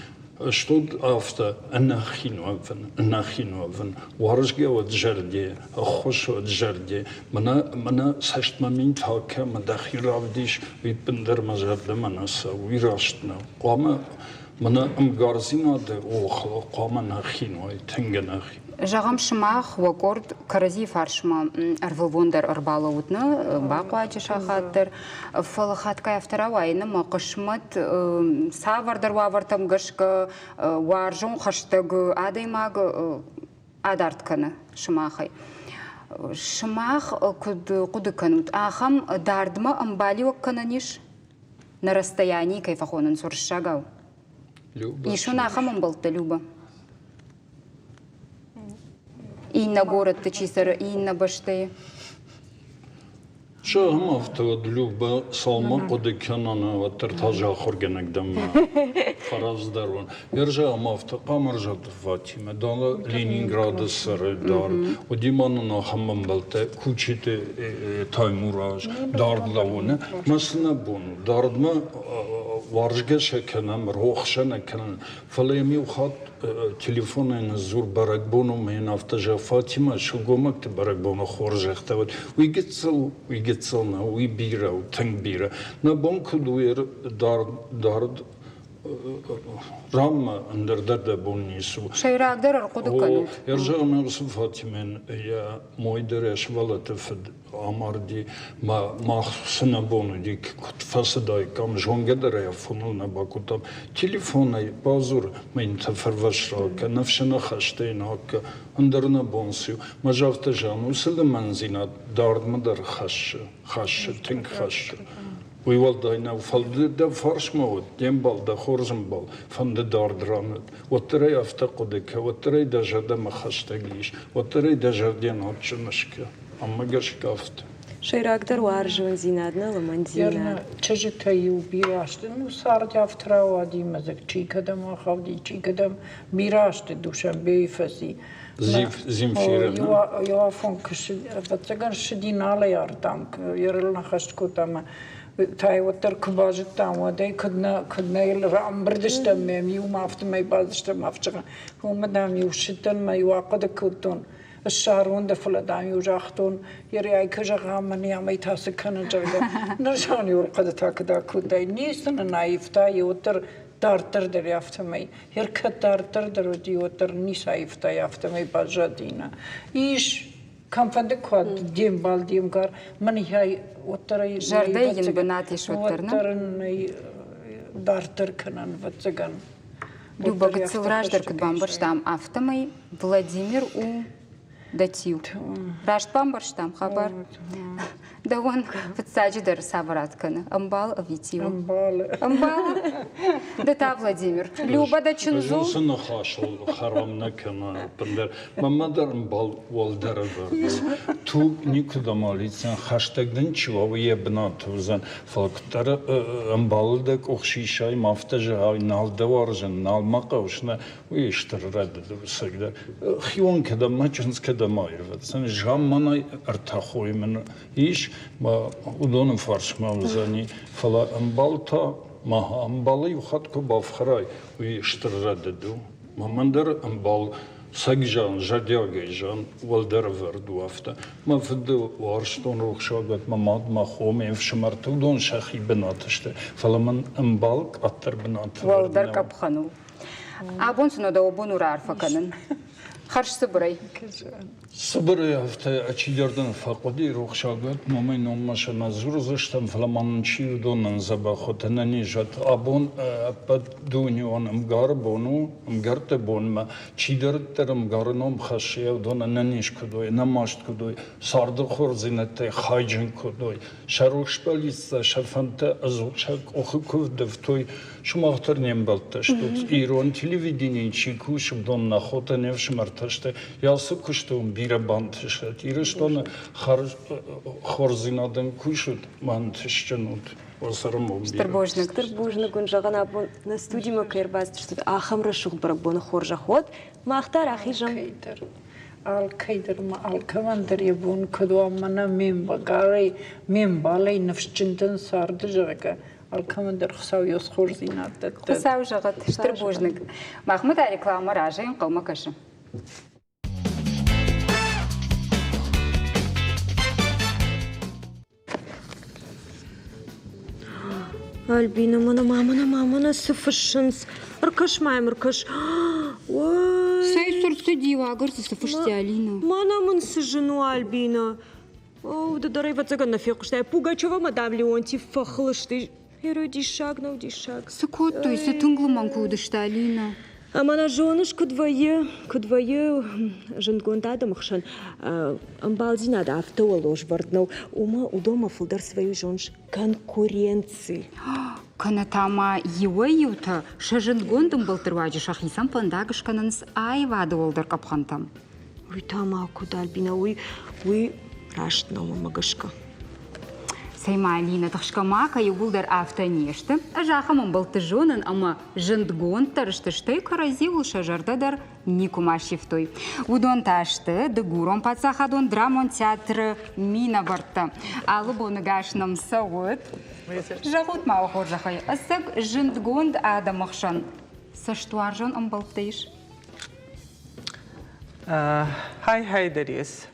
Стут афтӕ ӕнӕхин уӕвын, ӕнӕхин уӕвын, уарзгӕ уӕд зӕрде, ӕххуыс уӕд зӕрде. Мӕнӕ, мӕнӕ цӕстмӕ митӕ кӕмӕ дӕхи равдис, уый ӕппындӕр мӕ зӕрдӕмӕ нӕ цӕуы, уый раст нӕу. Хъуамӕ мӕнӕ ӕмгардзинады охыл хъуамӕ нӕхин уай, тынг ӕнӕхин. Зӕгъӕм, сымах уӕ къорд кӕрӕдзийы фарсмӕ ӕрвылбон дӕр ӕрбалӕуут нӕ бахъуаджы сахат дӕр. Фӕлӕ хатгай афтӕ рауайы, мӕ хъысмӕт цавӕрдӕр уавӕртӕм гӕсгӕ уарзон хӕстӕг адӕймаг адард кӕны сымахӕй. Сымах куыд хъуыды кӕнут, ахӕм дардмӕ ӕмбалиуӕг кӕнӕн ис? На расстоянии кӕй фӕхонынц уырыссагау? Ис уын ахӕм ӕмбӕлттӕ, Люба? Иннӕ горӕтты чи цӕры, иннӕ бӕстӕйы? Зӕгъӕм, афтӕ уӕд Любӕ цалынмӕ хъуыды кӕнон, уӕддӕр та ахуыргӕнӕг дӕн мӕ фӕраздӕр уон. Зӕгъӕм, афтӕ Хъамырзаты Фатимӕ дӕлӕ Ленинграды цӕры дард. Уыди ма нын ахӕм ӕмбӕлттӕ Кучиты Таймураз дард лӕууыны. Мӕ цы нӕ бон у, дардмӕ уарзгӕ сӕ кӕнӕм, рох сӕ нӕ кӕнӕм. Фӕлӕ йӕм иу хатт телефонӕй ныдздзур бӕрӕгбон у, мӕ йын афтӕ зӕгъ, Фатимӕ, сылгоймӕгты бӕрӕгбоны хорзӕхтӕ уӕд. Уый гыццыл, уый гыццыл нӕ, уый бирӕ у, тынг бирӕ. Нӕ бон куыд у дард, дард ранмӕ ӕндӕр дӕр дӕ бон ницы у. Сӕйрагдӕр ӕрхъуыды кӕнут. Ӕрзӕгъӕм, уыцы Фатимӕн йӕ мой дӕр йӕ сывӕллӕтты фыд амарди. Мах цы нӕ бон уыди, куыд фӕцыдаиккам, зонгӕ дӕр ӕй афоныл нӕ бакодтам. Телефонӕй бадзур, мӕ йын тӕфӕрфӕс ракӕ, ныфсы ныхӕстӕ йын акӕ, ӕндӕр нӕ бон цы у. Мӕ афтӕ зӕгъын, уыцы лымӕндзинад дардмӕ дӕр хӕссы, хӕссы, тынг хӕссы. Уый уӕлдай нӕу, фӕлӕ дӕ фарсмӕ уыд, де мбал, дӕ хорз ӕмбал, фӕнды дард ран уыд, уӕддӕр ӕй афтӕ хъуыды кӕ, уӕддӕр ӕй дӕ зӕрдӕмӕ хӕстӕг ис, уӕддӕр ӕй дӕ зӕрдӕйӕн адджын скӕ. Ӕмӕ гӕсгӕ афтӕ. Сӕйрагдӕр уарзондзинад, нӕ лымӕндзинад. Чызджытӕ-иу бирӕ сты, ну цард афтӕ рауади мӕ дзы чи кӕдӕм ахауди, чи кӕдӕм бирӕ сты Душанбейы фӕци. Земфира. Иу афон ӕвӕццӕгӕн ссыди налӕй ардӕм, ерыл ныхӕст кодта ӕмӕ та уӕддӕр куы базыдтам, уӕд ӕй куыд нӕ, куыд нӕ йыл рамбырд стӕм, мӕм иумӕ афтӕмӕй бадыстӕм ӕфсымӕр. Уымӕ, дам, иу ссыдтӕн мӕ иу ахъуыды кодтон, ссарон дӕ, фӕлӕ, дам, иу загътон, ерӕй куы зӕгъӕм, мӕн амӕй та цы кӕнын, зӕгъгӕ. Нырсан-иу ӕрхъуыдытӕ куыд акодтай, ницы нын аивта, уӕддӕр дарддӕр дӕр афтӕмӕй. Ӕркӕд дарддӕр дӕр уыди, уӕддӕр ницы аивтай, афтӕмӕй баззади нӕ. Ис кӕмфӕнды куы де мбал, де мгар, мӕн уӕддӕр ӕй Зӕрдӕ йын бынат ис уӕддӕр, нӕ? Уӕддӕр ын ӕй дарддӕр кӕнӕн, ӕвӕццӕгӕн. Люба, гыццыл раздӕр куыд бамбӕрстам, афтӕмӕй Владимир у дӕ тиу. Раст бамбӕрстам хабар? Дӕуӕн фыццаджыдӕр цавӕр ад кӕны? Ӕмбал ӕви тиу? Ӕмбалы. Ӕмбалы? Ды та, Владимир. Люба дӕ чындз у? Ӕз уыцы ныхасыл хӕрам нӕ кӕнын ӕппындӕр. Мӕнмӕ дӕр ӕмбал уӕлдӕр ӕвӕрд у. Туг никуыдӕм алидздзӕн, хӕстӕг дын чи уа, уый йӕ бынаты уыдзӕн. Фӕлӕ куыддӕр ӕмбалы дӕ къух сисай, ма афтӕ зӕгъай, нал дӕ уарзын, нал мӕ хъӕуыс, нӕ, уый стыр рӕдыд у ӕцӕгдӕр. Хион кӕдӕм мӕ чындз кӕдӕм аирвӕздзӕн, замманай ӕртӕ хойы мын ис, мӕ уыдоны фарсмӕ уыдзӕни. Фӕлӕ ӕмбал та, ма ӕмбалы иу хатт куы бафхӕрай, уый стыр рӕдыд у. Мӕнӕн дӕр ӕмбал цӕг зӕгъын, зӕрдиагӕй зӕгъын, уӕлдӕр ӕвӕрд у афтӕ. Мӕ фыды уарзтон рухсагуат, мӕ мад, мӕ хо, ме фсымӕртӕ, уыдон сӕхи бынаты сты, фӕлӕ мын ӕмбал къаддӕр бынаты Уӕлдӕр къӕпхӕн у. Абон сын дӕ бон у раарфӕ кӕнын. Хӕрз цыбырӕй. Цыбырӕй афтӕ чидӕр дын фӕхъуыди рухсагуат, номӕй номмӕ сӕ нӕ дзурдзыстӕм, фӕлӕ ма нын чи уыдонӕн дзӕбӕх уыд, ӕнӕнизад. Абон ӕппӕт дунеон ӕмгары бон у, ӕмгӕртты бонмӕ чидӕриддӕр ӕмгары ном хӕссы, уыдон ӕнӕниз куыд уой, ӕнӕмаст куыд уой, царды хорздзинӕдтӕй хайджын куыд уой, сӕ рухс бӕллицтӕ, сӕ фӕндтӕ ӕдзух сӕ къухы куыд ӕфтой, Сымах дӕр не мбӕлттӕ стут. Ирон телевиденийы чи кусы, уыдон нӕ хотӕ, не фсымӕртӕ сты. Ацы куысты уын бирӕ бантысӕд. Ирыстоны хорздзинадӕн кусут, бантысджын ут. Уӕ цӕрӕнбон бирӕ. Стыр бузныг. Стыр бузныг уын зӕгъын, абон нӕ студимӕ кӕй ӕрбацыдыстут, ахӕм рӕсугъд бӕрӕгбоны хорзӕх уӕд. Мах дӕр ахизӕм. Алкӕйдӕр ма алкӕмӕн дӕр йӕ бон куыд уа, мӕнӕ ме мбалӕй, ме мбалӕй ныфсджын дӕн царды, зӕгъгӕ, алкӕмӕн дӕр Хуыцау йӕ хорздзинад дӕттӕд. Хуыцау зӕгъӕд, стыр бузныг. Махмӕ та рекламӕ разӕй ӕнхъӕлмӕ кӕсы. Альбина, мӕнӕ ма, мӕнӕ ма, мӕнӕ цы фыссынц. Ӕркӕс ма йӕм, ӕркӕс. Ой! Цӕй цы рцыди, уагӕр дзы цы фысти, Алина? Мӕнӕ мын цы зын у, Альбина. О, ды дӕр ӕвӕццӕгӕн нӕ фехъуыстай. Пугачева мадам Леонтьев фӕхыл сты. Герой диссаг нӕу диссаг. Цы кодтой, цы тынг лымӕн куы уыдысты, Алина? Ӕмӕ нӕ зоныс, куыд вӕййы, куыд вӕййы зындгонд адӕмы хсӕн ӕмбалдзинад афтӕ уӕлозвӕрд нӕу. Уымӕ уыдонмӕ фылдӕр цы вӕййы, зоныс, конкуренци. Кӕнӕ та ма иуӕй-иутӕ сӕ зындгонд ӕмбӕлтты руаджы сӕхицӕн фӕндаг скӕнынц аивады уӕлдӕр къӕпхӕнтӕм. Уый та ма куыд, Альбина, уый, уый раст нӕу мӕнмӕ гӕсгӕ. Цӕй-ма, Алинӕ, тыхсгӕ ма кӕ, иууылдӕр афтӕ не сты. Ӕз ахӕм ӕмбӕлтты зонын ӕмӕ зындгонддӕр сты, стӕй кӕрӕдзиуыл сӕ зӕрдӕ дӕр никуыма сивтой. Уыдон та сты Дыгурон паддзахадон драмон театры минӕвӕрттӕ. Алы боныгас нӕм цӕуыд. Зӕгъут-ма уӕ хорзӕхӕй, ӕцӕг зындгонд адӕмы хсӕн цӕстуарзон ӕмбӕлттӕ ис? Хай-хай дӕр ес.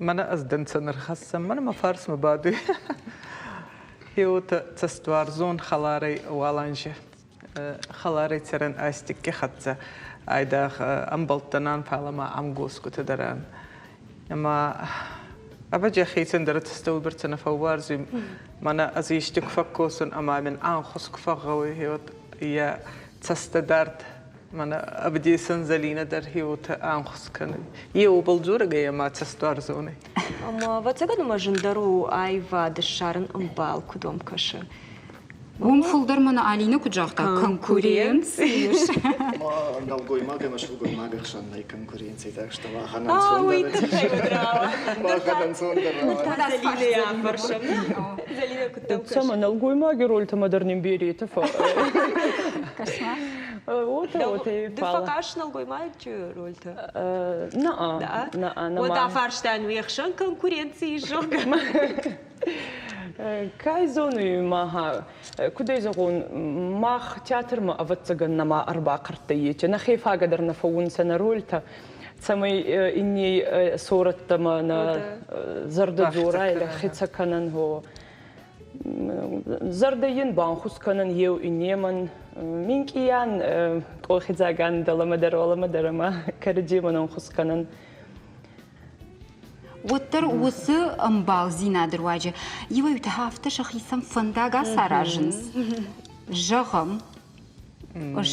Мӕнӕ ӕз дӕнцӕн ӕрхӕссӕн, мӕнӕ мӕ фарсмӕ бадуй. Еуотӕ цӕстуарзон хӕларӕй уалӕнжи хӕларӕй цӕрӕн Астикки хӕццӕ айдагъ ӕмбӕлттӕн ан, фалӕ ма ӕмгосгутӕ дӕр ан. Ӕма ӕвӕдзи хецӕн дӕр цӕстӕ уйбӕрцӕ нӕ фӕууарзуй. Мӕнӕ ӕз ести ку фӕккосун ӕма мин ӕнхус ку фӕгъгъӕуй, еуот е цӕстӕдард мӕнӕ ӕвдесӕн Зӕлинӕ дӕр хеуотӕ ӕнхус кӕнуй. Е уобӕл дзорӕг ӕй ӕма цӕстуарзонӕй. Ӕма, ӕвӕццӕгӕн, ӕма зындӕр у аивад ссарын ӕмбал, куыд уӕм кӕсы? Уым фылдӕр мӕнӕ Алинӕ куыд загъта, конкуренци ис. Нӕлгоймаг ӕмӕ сылгоймаг ӕхсӕн нӕй конкуренци, так что махӕн ӕнцондӕр. Залинӕ куыд дӕм кӕсы? Цӕмӕ нӕлгоймаги рольтӕмӕ дӕр нин беретӕ Уотӕ, уотӕ. Ды фӕхъас нӕлгоймаджы рольтӕ? Наа, наа, Уӕд афарстан уе хсӕн конкуренци ис, зӕгъгӕ. Кай зонуй маха, кудӕй зӕгъон, мах театрмӕ ӕвӕццӕгӕн нӕма ӕрбахъӕрттӕй етӕ, нӕхе фагӕ дӕр нӕ фӕуунцӕ нӕ рольтӕ, цӕмӕй инней сорӕттӕмӕ нӕ зӕрдӕ дзорай, хецӕ кӕнӕн, гъо. Зӕрдӕ ин банхус кӕнӕн еу иннемӕн, минкъийӕн къохидзагӕн дӕлӕмӕ дӕр, уӕлӕмӕ дӕр ӕма кӕрӕдземӕн ӕнхус кӕнӕн. Уӕддӕр уыцы ӕмбалдзинады руаджы иуӕй-иутӕ афтӕ сӕхицӕн фӕндаг ацаразынц. Зӕгъӕм,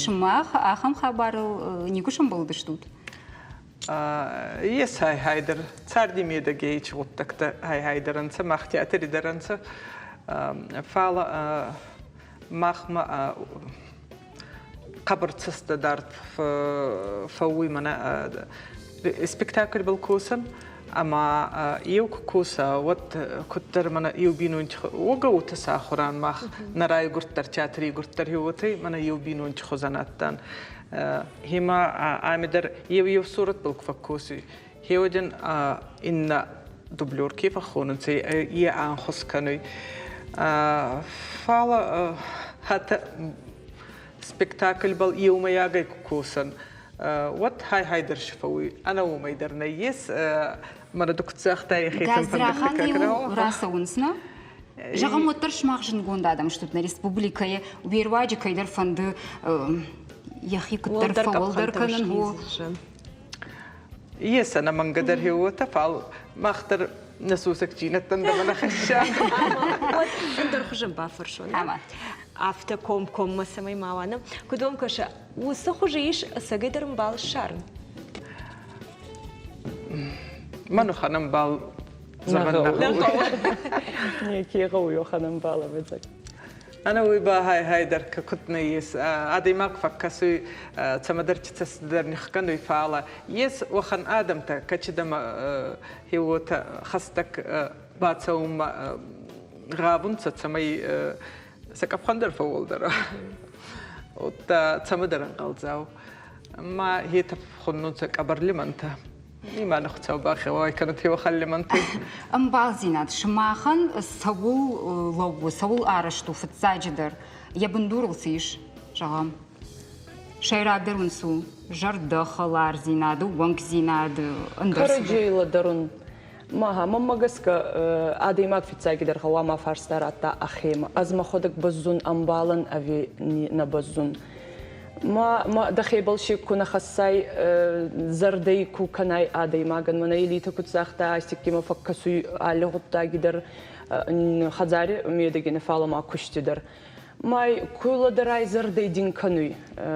сымах ахӕм хабарыл никуы сӕмбӕлдыстут? Ес хай-хайдӕр царди медӕгӕй ич гъуддӕгтӕ хай-хайдӕр ӕнцӕ, мах театри дӕр ӕнцӕ. Фал махмӕ хъӕбӕр цӕстӕдард фӕууй мӕнӕ спектакльбӕл косӕн ӕма еу ку коса, уӕд куддӕр мӕнӕ еу бийнонти уогӕ уотӕ сахуран мах нӕ райгурддӕр театри игурддӕр уотӕ мӕнӕ еу бийнонти хузӕн адтан. Хема ами дӕр еу-еу суратбӕл ку фӕккосуй, хеуӕден иннӕ дублер ке фӕххонунцӕ, е ӕнхус кӕнуй. Фал хатт спектакльбӕл еумӕйагӕй ку косӕн, уӕд хай-хай дӕр фӕууй, ӕнӕ уомӕй дӕр нӕййес. Мӕнӕ ду куд загътай, хецӕн Гадзрахатӕй рацӕуынц, нӕ? Зӕгъӕм, уӕддӕр сымах зындгонд адӕм стут нӕ республикӕйы, уе руаджы кӕйдӕр фӕнды йӕхи куыддӕр фӕуӕлдӕр кӕнын, Ес ӕнӕмӕнгӕ дӕр уотӕ, фал мах дӕр нӕ сусӕгдзийнӕдтӕн дӕр нӕ хӕсса. Уӕд ӕндӕр хуызӕн бафӕрсон. Афтӕ комкоммӕ цӕмӕй ма уа, Куыд уӕм кӕсы, уыцы хуызы ис ӕцӕгӕйдӕр ӕмбал ссарын? Мӕн ухӕн ӕмбал зӕгъӕн нӕ гъӕуй. Неке гъӕуй уӕхӕн ӕмбал ӕвӕдзӕг. Ӕнӕуи ба хай-хай дӕр куд нӕййес. Адӕймаг фӕккӕсуй, цӕмӕдӕр цӕстдӕр нихкӕнуй, фалӕ ес уӕхӕн адӕмтӕ, кӕцидӕмӕ уотӕ хӕстӕг бацӕунмӕ гъавунцӕ, цӕмӕй сӕ къӕпхӕн дӕр фӕууӕлдӕр. Удта цӕмӕдӕр ӕнхъӕлдзау. Ма етӕ хуннунцӕ къӕбӕрлимӕнтӕ. Ниманы Хуыцау бахеуай кӕнӕд уӕхӕн лимӕнтӕй. Ӕмбалдзинад сымахӕн цӕуыл лӕууы, цӕуыл арӕзт у фыццаджыдӕр? Йӕ бындурыл цы ис, зӕгъӕм? Сӕйрагдӕр уын цы у? Зӕрдӕхӕлардзинад, ӕууӕнкдзинад, ӕндӕр Кӕрӕдзийы лӕдӕрун. Мага, мӕнмӕ гӕсгӕ, адӕймаг фиццагидӕр гъӕуама фарста радта ӕхемӕ. Ӕз мӕхуӕдӕг бӕззун ӕмбалӕн ӕви нӕ бӕззун? Ма, ма дӕхебӕл си ку нӕ хӕссай, зӕрдӕй ку кӕнай адӕймагӕн, мӕнӕ Элита куд загъта, астиккимӕ фӕккӕсуй алли гъуддаги дӕр хӕдзари медӕги нӕ, фал ма кусти дӕр. Ма ку лӕдӕрай зӕрдӕй дин кӕнуй,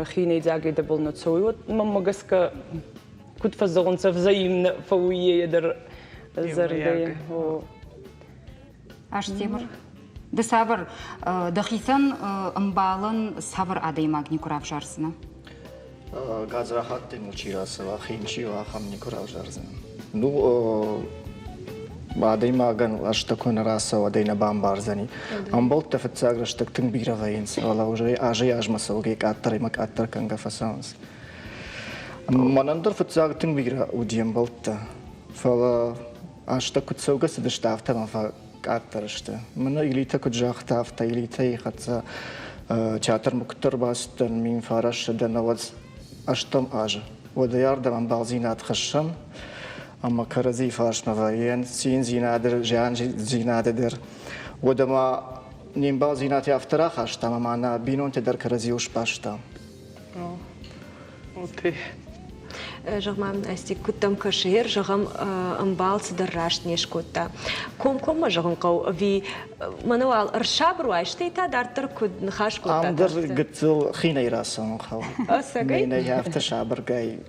хийнӕйдзагӕй дӕбӕл нӕ цӕуй, уӕд мӕнмӕ гӕсгӕ куд фӕззӕгъунцӕ, взаимно фӕууй дӕр зӕрдӕй. Астемыр, ды цавӕр дӕхицӕн ӕмбалӕн цавӕр адӕймаг никуы равзардзынӕ? Гадзрахаттӕй мыл чи рацӕуа, хин чи уа, ахӕм никуы равзардзынӕн. Ну, адӕймагӕн азтӕ куы нӕ рацӕуа, уӕд ӕй нӕ бамбардзӕни. Ӕмбӕлттӕ фыццаг рӕстӕг тынг бирӕ вӕййынц, фӕлӕ уже азӕй-азмӕ цӕугӕ къаддӕр ӕмӕ къаддӕр кӕнгӕ фӕцӕуынц. Мӕнӕн дӕр фыццаг тынг бирӕ уыди ӕмбӕлттӕ, фӕлӕ азтӕ куыд цӕугӕ цыдысты, афтӕ мӕм фӕкъаддӕр сты. Мӕнӕ Илитӕ куыд загъта, афтӕ Илитӕйы хӕццӕ театрмӕ куыддӕр бацыдтӕн, 1998 азы. Уӕдӕй ардӕм ӕмбалдзинад хӕссӕм ӕмӕ кӕрӕдзийы фарсмӕ вӕййӕм циндзинады, зиандзинады дӕр. Уӕдӕ ма не мбалдзинад афтӕ рахастам ӕмӕ нӕ бинонтӕ дӕр кӕрӕдзиуыл сбастам. Окей. Зӕгъ-ма, Астик, куыд дӕм кӕсы, зӕгъӕм, ӕмбал цыдӕр раст не скодта. Комкоммӕ зӕгъын хъӕуы ӕви мӕнӕ уал ӕрсабыр уай, стӕй та дарддӕр куыд ныхас кодта? Ам дӕр гыццыл хинӕй рацӕуын хъӕуы. Ӕцӕгӕй? Нӕй, афтӕ сабыргай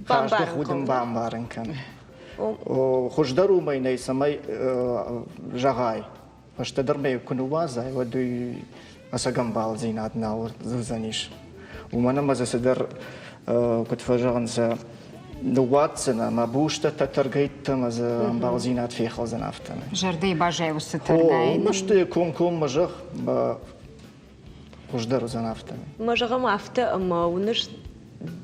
хъӕздыг удын бамбарын кӕн. Хуыздӕр уымӕй нӕй, цӕмӕй зӕгъай, фӕстӕдӕр мӕ куы ныууадзай, уӕд уый ӕцӕг ӕмбалдзинад нал уыдзӕнис. Уымӕн ӕмӕ дзы цыдӕр, куыд фӕзӕгъынц, ныууадздзӕн ӕмӕ бустӕ тӕргӕйттӕ ӕмӕ дзы ӕмбалдзинад фехӕлдзӕн афтӕмӕй. Зӕрдӕйы баззайы уыцы тӕргай. Мӕсты комкоммӕ зӕгъ, хуыздӕр уыдзӕн афтӕ. Мӕ зӕгъӕм афтӕ, ӕмӕ уыныс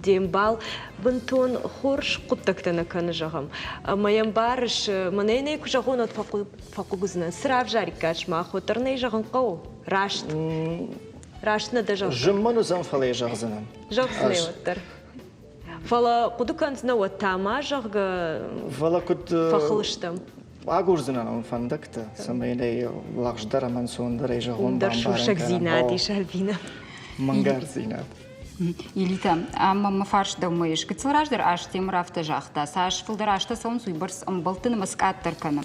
де мбал бынтон хорз хъуыддӕгтӕ нӕ кӕны, зӕгъӕм. Ӕмӕ йӕм барыс, мӕнӕй нӕ куы зӕгъон, уӕд фӕхъыг уыдзынӕн. Цы равзариккат сымах, уӕддӕр нӕ зӕгъын хъӕуы. Раст. Раст нӕ дӕ зӕгъын. Зын мын уыдзӕн, фӕлӕ йӕ зӕгъдзынӕн. Зӕгъдзынӕ уӕддӕр. Фӕлӕ хъуыды кӕндзынӕ уӕд та ма, зӕгъгӕ, Фӕлӕ куыд фӕхыл стӕм. Агурдзынӕн ӕм фӕндӕгтӕ, цӕмӕй нӕ лӕгъздӕр ӕмӕ ӕнцондӕрӕй зӕгъон Уым дӕр сусӕгдзинад ис, Альбина. Мӕнгарддзинад. Елита, ӕмӕ мӕ фарст дӕумӕ ис. Гыццыл раздӕр Астемыр афтӕ загъта, цас фылдӕр азтӕ цӕуынц, уыйбӕрц ӕмбӕлтты нымӕц къаддӕр кӕны.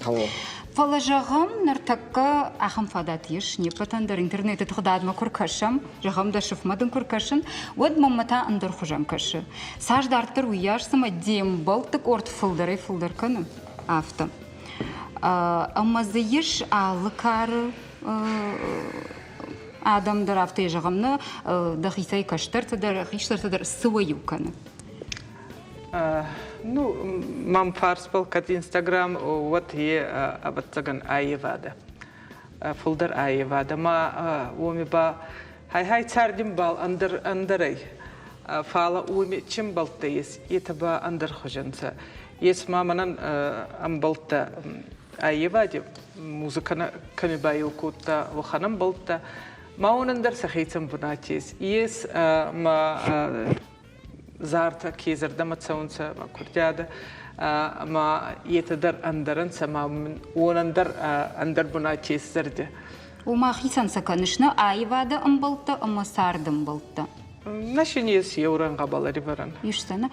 Фӕлӕ зӕгъӕм, ныртӕккӕ ахӕм фадат ис, не ппӕтӕн дӕр интернеты тыгъдадмӕ куы ркӕсӕм, зӕгъӕм, дӕ сыфмӕ дын куы ркӕсын, уӕд мӕнмӕ та ӕндӕр хуызӕн кӕсы. Цас дарддӕр уыйас цыма де мбӕлтты къорд фылдӕрӕй-фылдӕр кӕны, афтӕ. Ӕмӕ дзы ис алы кары адӕм дӕр, афтӕ зӕгъӕм, нӕ дӕхицӕй кӕстӕртӕ дӕр, хистӕртӕ дӕр цы уӕ иу кӕны? Ну, мӕм фарсбӕл кӕд Инстаграм, уӕд е, ӕвӕццӕгӕн, аййевадӕ. Фулдӕр аййевадӕ. Ма уоми ба хай-хай цардимбал ӕндӕр ӕндӕрӕй. Фал уоми чи мбӕлттӕ ес, етӕ ба ӕндӕр хузӕнцӕ. Ес ма мӕнӕн ӕмбӕлттӕ аййевади музыкӕ кӕми баеу кодта, уӕхӕн ӕмбӕлттӕ. Ма уонӕн дӕр сӕхецӕн бунат ес. Ес ма зартӕ ке зӕрдӕмӕ цӕунцӕ мӕ курдиадӕ ӕма етӕ дӕр ӕндӕр ӕнцӕ ма уонӕн дӕр ӕндӕр бунат ес зӕрди. Ома хицӕн сӕ кӕныс нӕ аивады ӕмбӕлттӕ ӕмӕ царды ӕмбӕлттӕ? Нӕ син ес еу рӕнгъӕбӕл ӕривӕрӕн. Исдзӕнӕ.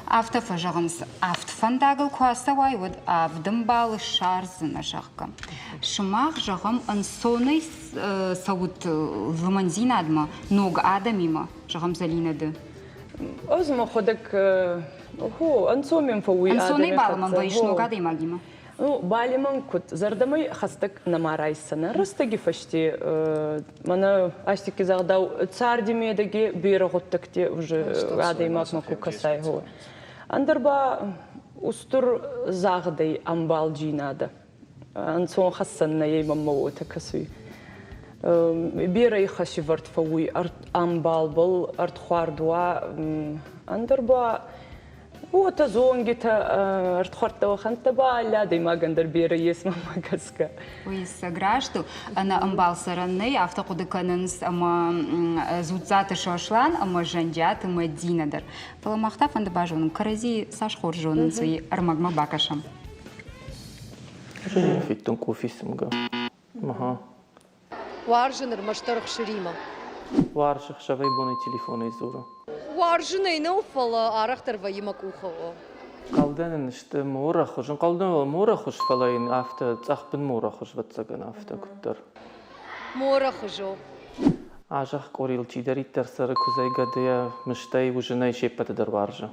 Афтӕ фӕзӕгъынц, авд фӕндагыл куы ацӕуай, уӕд авд ӕмбалы ссардзынӕ, зӕгъгӕ. Сымах, зӕгъӕм, ӕнцонӕй цӕут лымӕндзинадмӕ ног адӕмимӕ, зӕгъӕм, Зӕлинӕ ды? Ӕз мӕхуӕдӕг хо ӕнцон мин фӕууй Ӕнцонӕй балымӕн вӕййыс ног адӕймагимӕ? Ну, балимӕн куд зӕрдӕмӕ хӕстӕг нӕма райсдзӕнӕ. Рӕстӕги фӕсте мӕнӕ астики загъдау царди медӕги берӕ гъуддӕгти уже адӕймагмӕ ку кӕсай, хо. Ӕндӕр ба устур загъдӕй ӕмбалджийнадӕ. Ӕнцон хӕссӕн нӕй мӕммӕ уотӕ кӕсуй. Берӕ ихӕсивӕрд фӕууй ӕмбалбӕл ӕрдхуард уа, ӕндӕр ба уотӕ зонгитӕ ӕрдхуӕрдтӕ уӕхӕнттӕ ба алли адӕймагӕн дӕр берӕ ес мӕмӕ гӕсгӕ. Уый ӕцӕг раст у. Ӕнӕ ӕмбал цӕрӕн нӕй, афтӕ хъуыды кӕнынц ӕмӕ Дзуццаты Сослан ӕмӕ Зӕнджиаты Мӕдинӕ дӕр. Фӕлӕ мах та фӕнды базонын, кӕрӕдзи цас хорз зонынц, уый ӕрмӕгмӕ бакӕсӕм. Федтон къофи цымгӕ. Аха. Уарзын ӕрмӕстдӕр ӕхсыримӕ. Уарзы ӕхсӕвӕй-бонӕй телефонӕй дзуры. Уарзын ӕй нӕу, фӕлӕ арӕхдӕр вӕййы мӕ къухы. Хъӕлдӕн ын сты морӕхуыз. Ӕнхъӕлдӕн морӕхуыз, фӕлӕ йын афтӕ цъӕхбын морӕхуыз, ӕвӕццӕгӕн, афтӕ куыддӕр. Морӕхуыз у. Азӕхх къорийыл чидӕриддӕр цӕры куыдзӕй, гӕдыйӕ, мыстӕй, уызынӕй се ппӕты дӕр уарзы.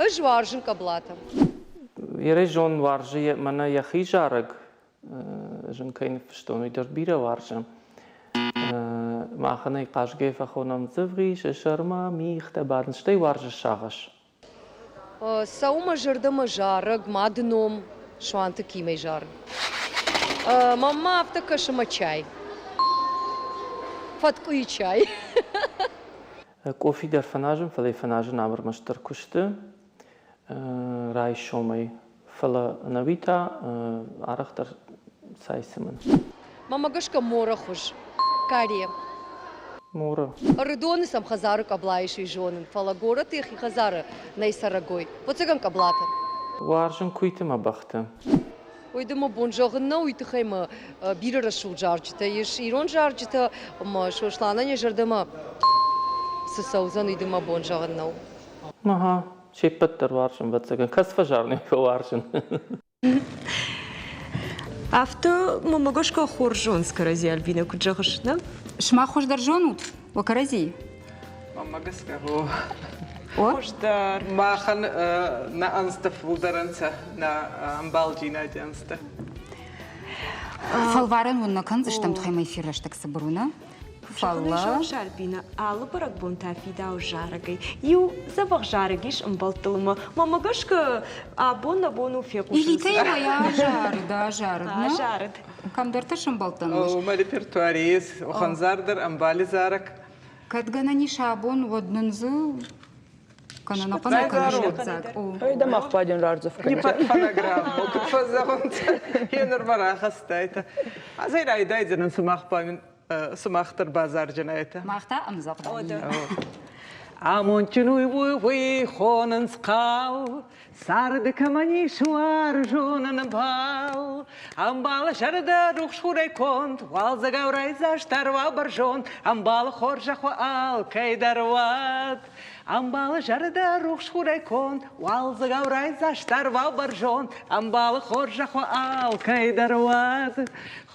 Ӕз уарзын къӕблатӕ. Ерезон уарзы мӕнӕ йӕхи зарӕг, зын кӕй ныффыстон, уый дӕр бирӕ уарзы. Махӕн ӕй хъазгӕ фӕхонӕм Дзывгъисы сӕрмӕ мигътӕ бадын, стӕй уарзы сагъӕс. Цӕуы мӕ зӕрдӕмӕ зарӕг, мады ном Суанты Кимӕй зарын. Мӕнмӕ афтӕ кӕсы мӕ чай. Фӕткъуыйы чай. Къофи дӕр фӕназын, фӕлӕ фӕназын ам ӕрмӕстдӕр куысты райсомӕй. Фӕлӕ ӕнӕуи та арӕхдӕр цай цымын. Мӕнмӕ гӕсгӕ морӕхуыз. Каре. Морӕ. Ӕрыдоны сӕм хӕдзары къӕбла ис, уый зонын, фӕлӕ горӕты йӕхи хӕдзары нӕй цӕрӕгой. Ӕвӕццӕгӕн къӕблатӕ. Уарзын куыйты мӕ бӕхты. Ой, ды мӕ бон зӕгъын нӕу, уый тыххӕй мӕ бирӕ рӕсугъд зарджытӕ ис. Ирон зарджытӕ ӕмӕ Сосланӕн йӕ зӕрдӕмӕ цы цӕудзӕн, уый ды мӕ бон зӕгъын нӕу. Ага, се ппӕт дӕр уарзын, ӕвӕццӕгӕн. Кӕц фӕзарын, фӕуарзын. Афтӕ мӕмӕ гӕсгӕ хорз зонынц кӕрӕдзи, Альбинӕ, куыд зӕгъыс, нӕ? Сымах хуыздӕр зонут уӕ кӕрӕдзийы? Мӕнмӕ гӕсгӕ, гъо. Хуыздӕр. Махӕн нӕ ӕнзтӕ фулдӕр ӕнцӕ, нӕ ӕмбалдзийнади ӕнзтӕ. Фӕлварӕн уын нӕ кӕндзыстӕм, тыххӕй мӕ эфир рӕстӕг цыбыр у, нӕ? Фӕлӕ Альбина алы бӕрӕгбонтӕ фидауы зарӕгӕй. Иу дзӕбӕх зарӕг ис ӕмбӕлттыл ӕмӕ мӕмӕ гӕсгӕ абон нӕ бон у фехъусын. Элитӕйы азарыд, азарыд. Азарыд. Кӕмдӕрты сӕмбӕлдтӕн. Мӕ репертуаре ис охӕнзар дӕр, ӕмбали зарӕг. Кӕд гӕнӕн ис абон, уӕд нын дзы кӕнӕ нӕхъӕнӕй кӕнӕ скъуыддзаг. Ой, да мах баден рардзӕф кӕнӕ. Фонограмму куд фӕзӕгъунцӕ, е нурмӕ рахастайтӕ. Азӕй райдайдзӕнӕн сымах ба мин сымах дӕр базарджынайтӕ. Мах та ӕмдзӕгъдӕн. Амондджын уый уый хонынц хъал, царды кӕмӕн ис уарзон ӕмбал. Ӕмбалы зӕрдӕ рухс хурӕй конд, уалдзӕгау райдзаст арвау бӕрзонд, ӕмбалы хорзӕх уӕ алкӕй дӕр уӕд. Ӕмбалы зӕрдӕ рухс хурӕй конд, уалдзӕгау райдзаст арвау бӕрзонд, ӕмбалы хорзӕх уӕ алкӕй дӕр уӕд.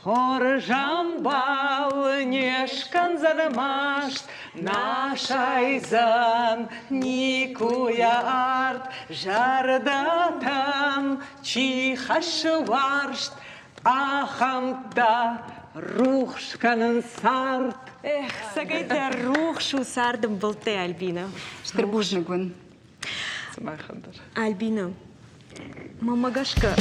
Хорз ӕмбал не скӕндзӕн маст, нӕ сайдзӕн никуы йӕ ард, зӕрдӕтӕм чи хӕссы уарзт, ахӕмтӕ рухс кӕнынц цард. Эх, цӕгӕйдӕр рухс у цард ӕмбӕлттӕй, Альбина. Стыр бузныг уын. Сымахӕн дӕр. Альбина, мӕнмӕ гӕсгӕ,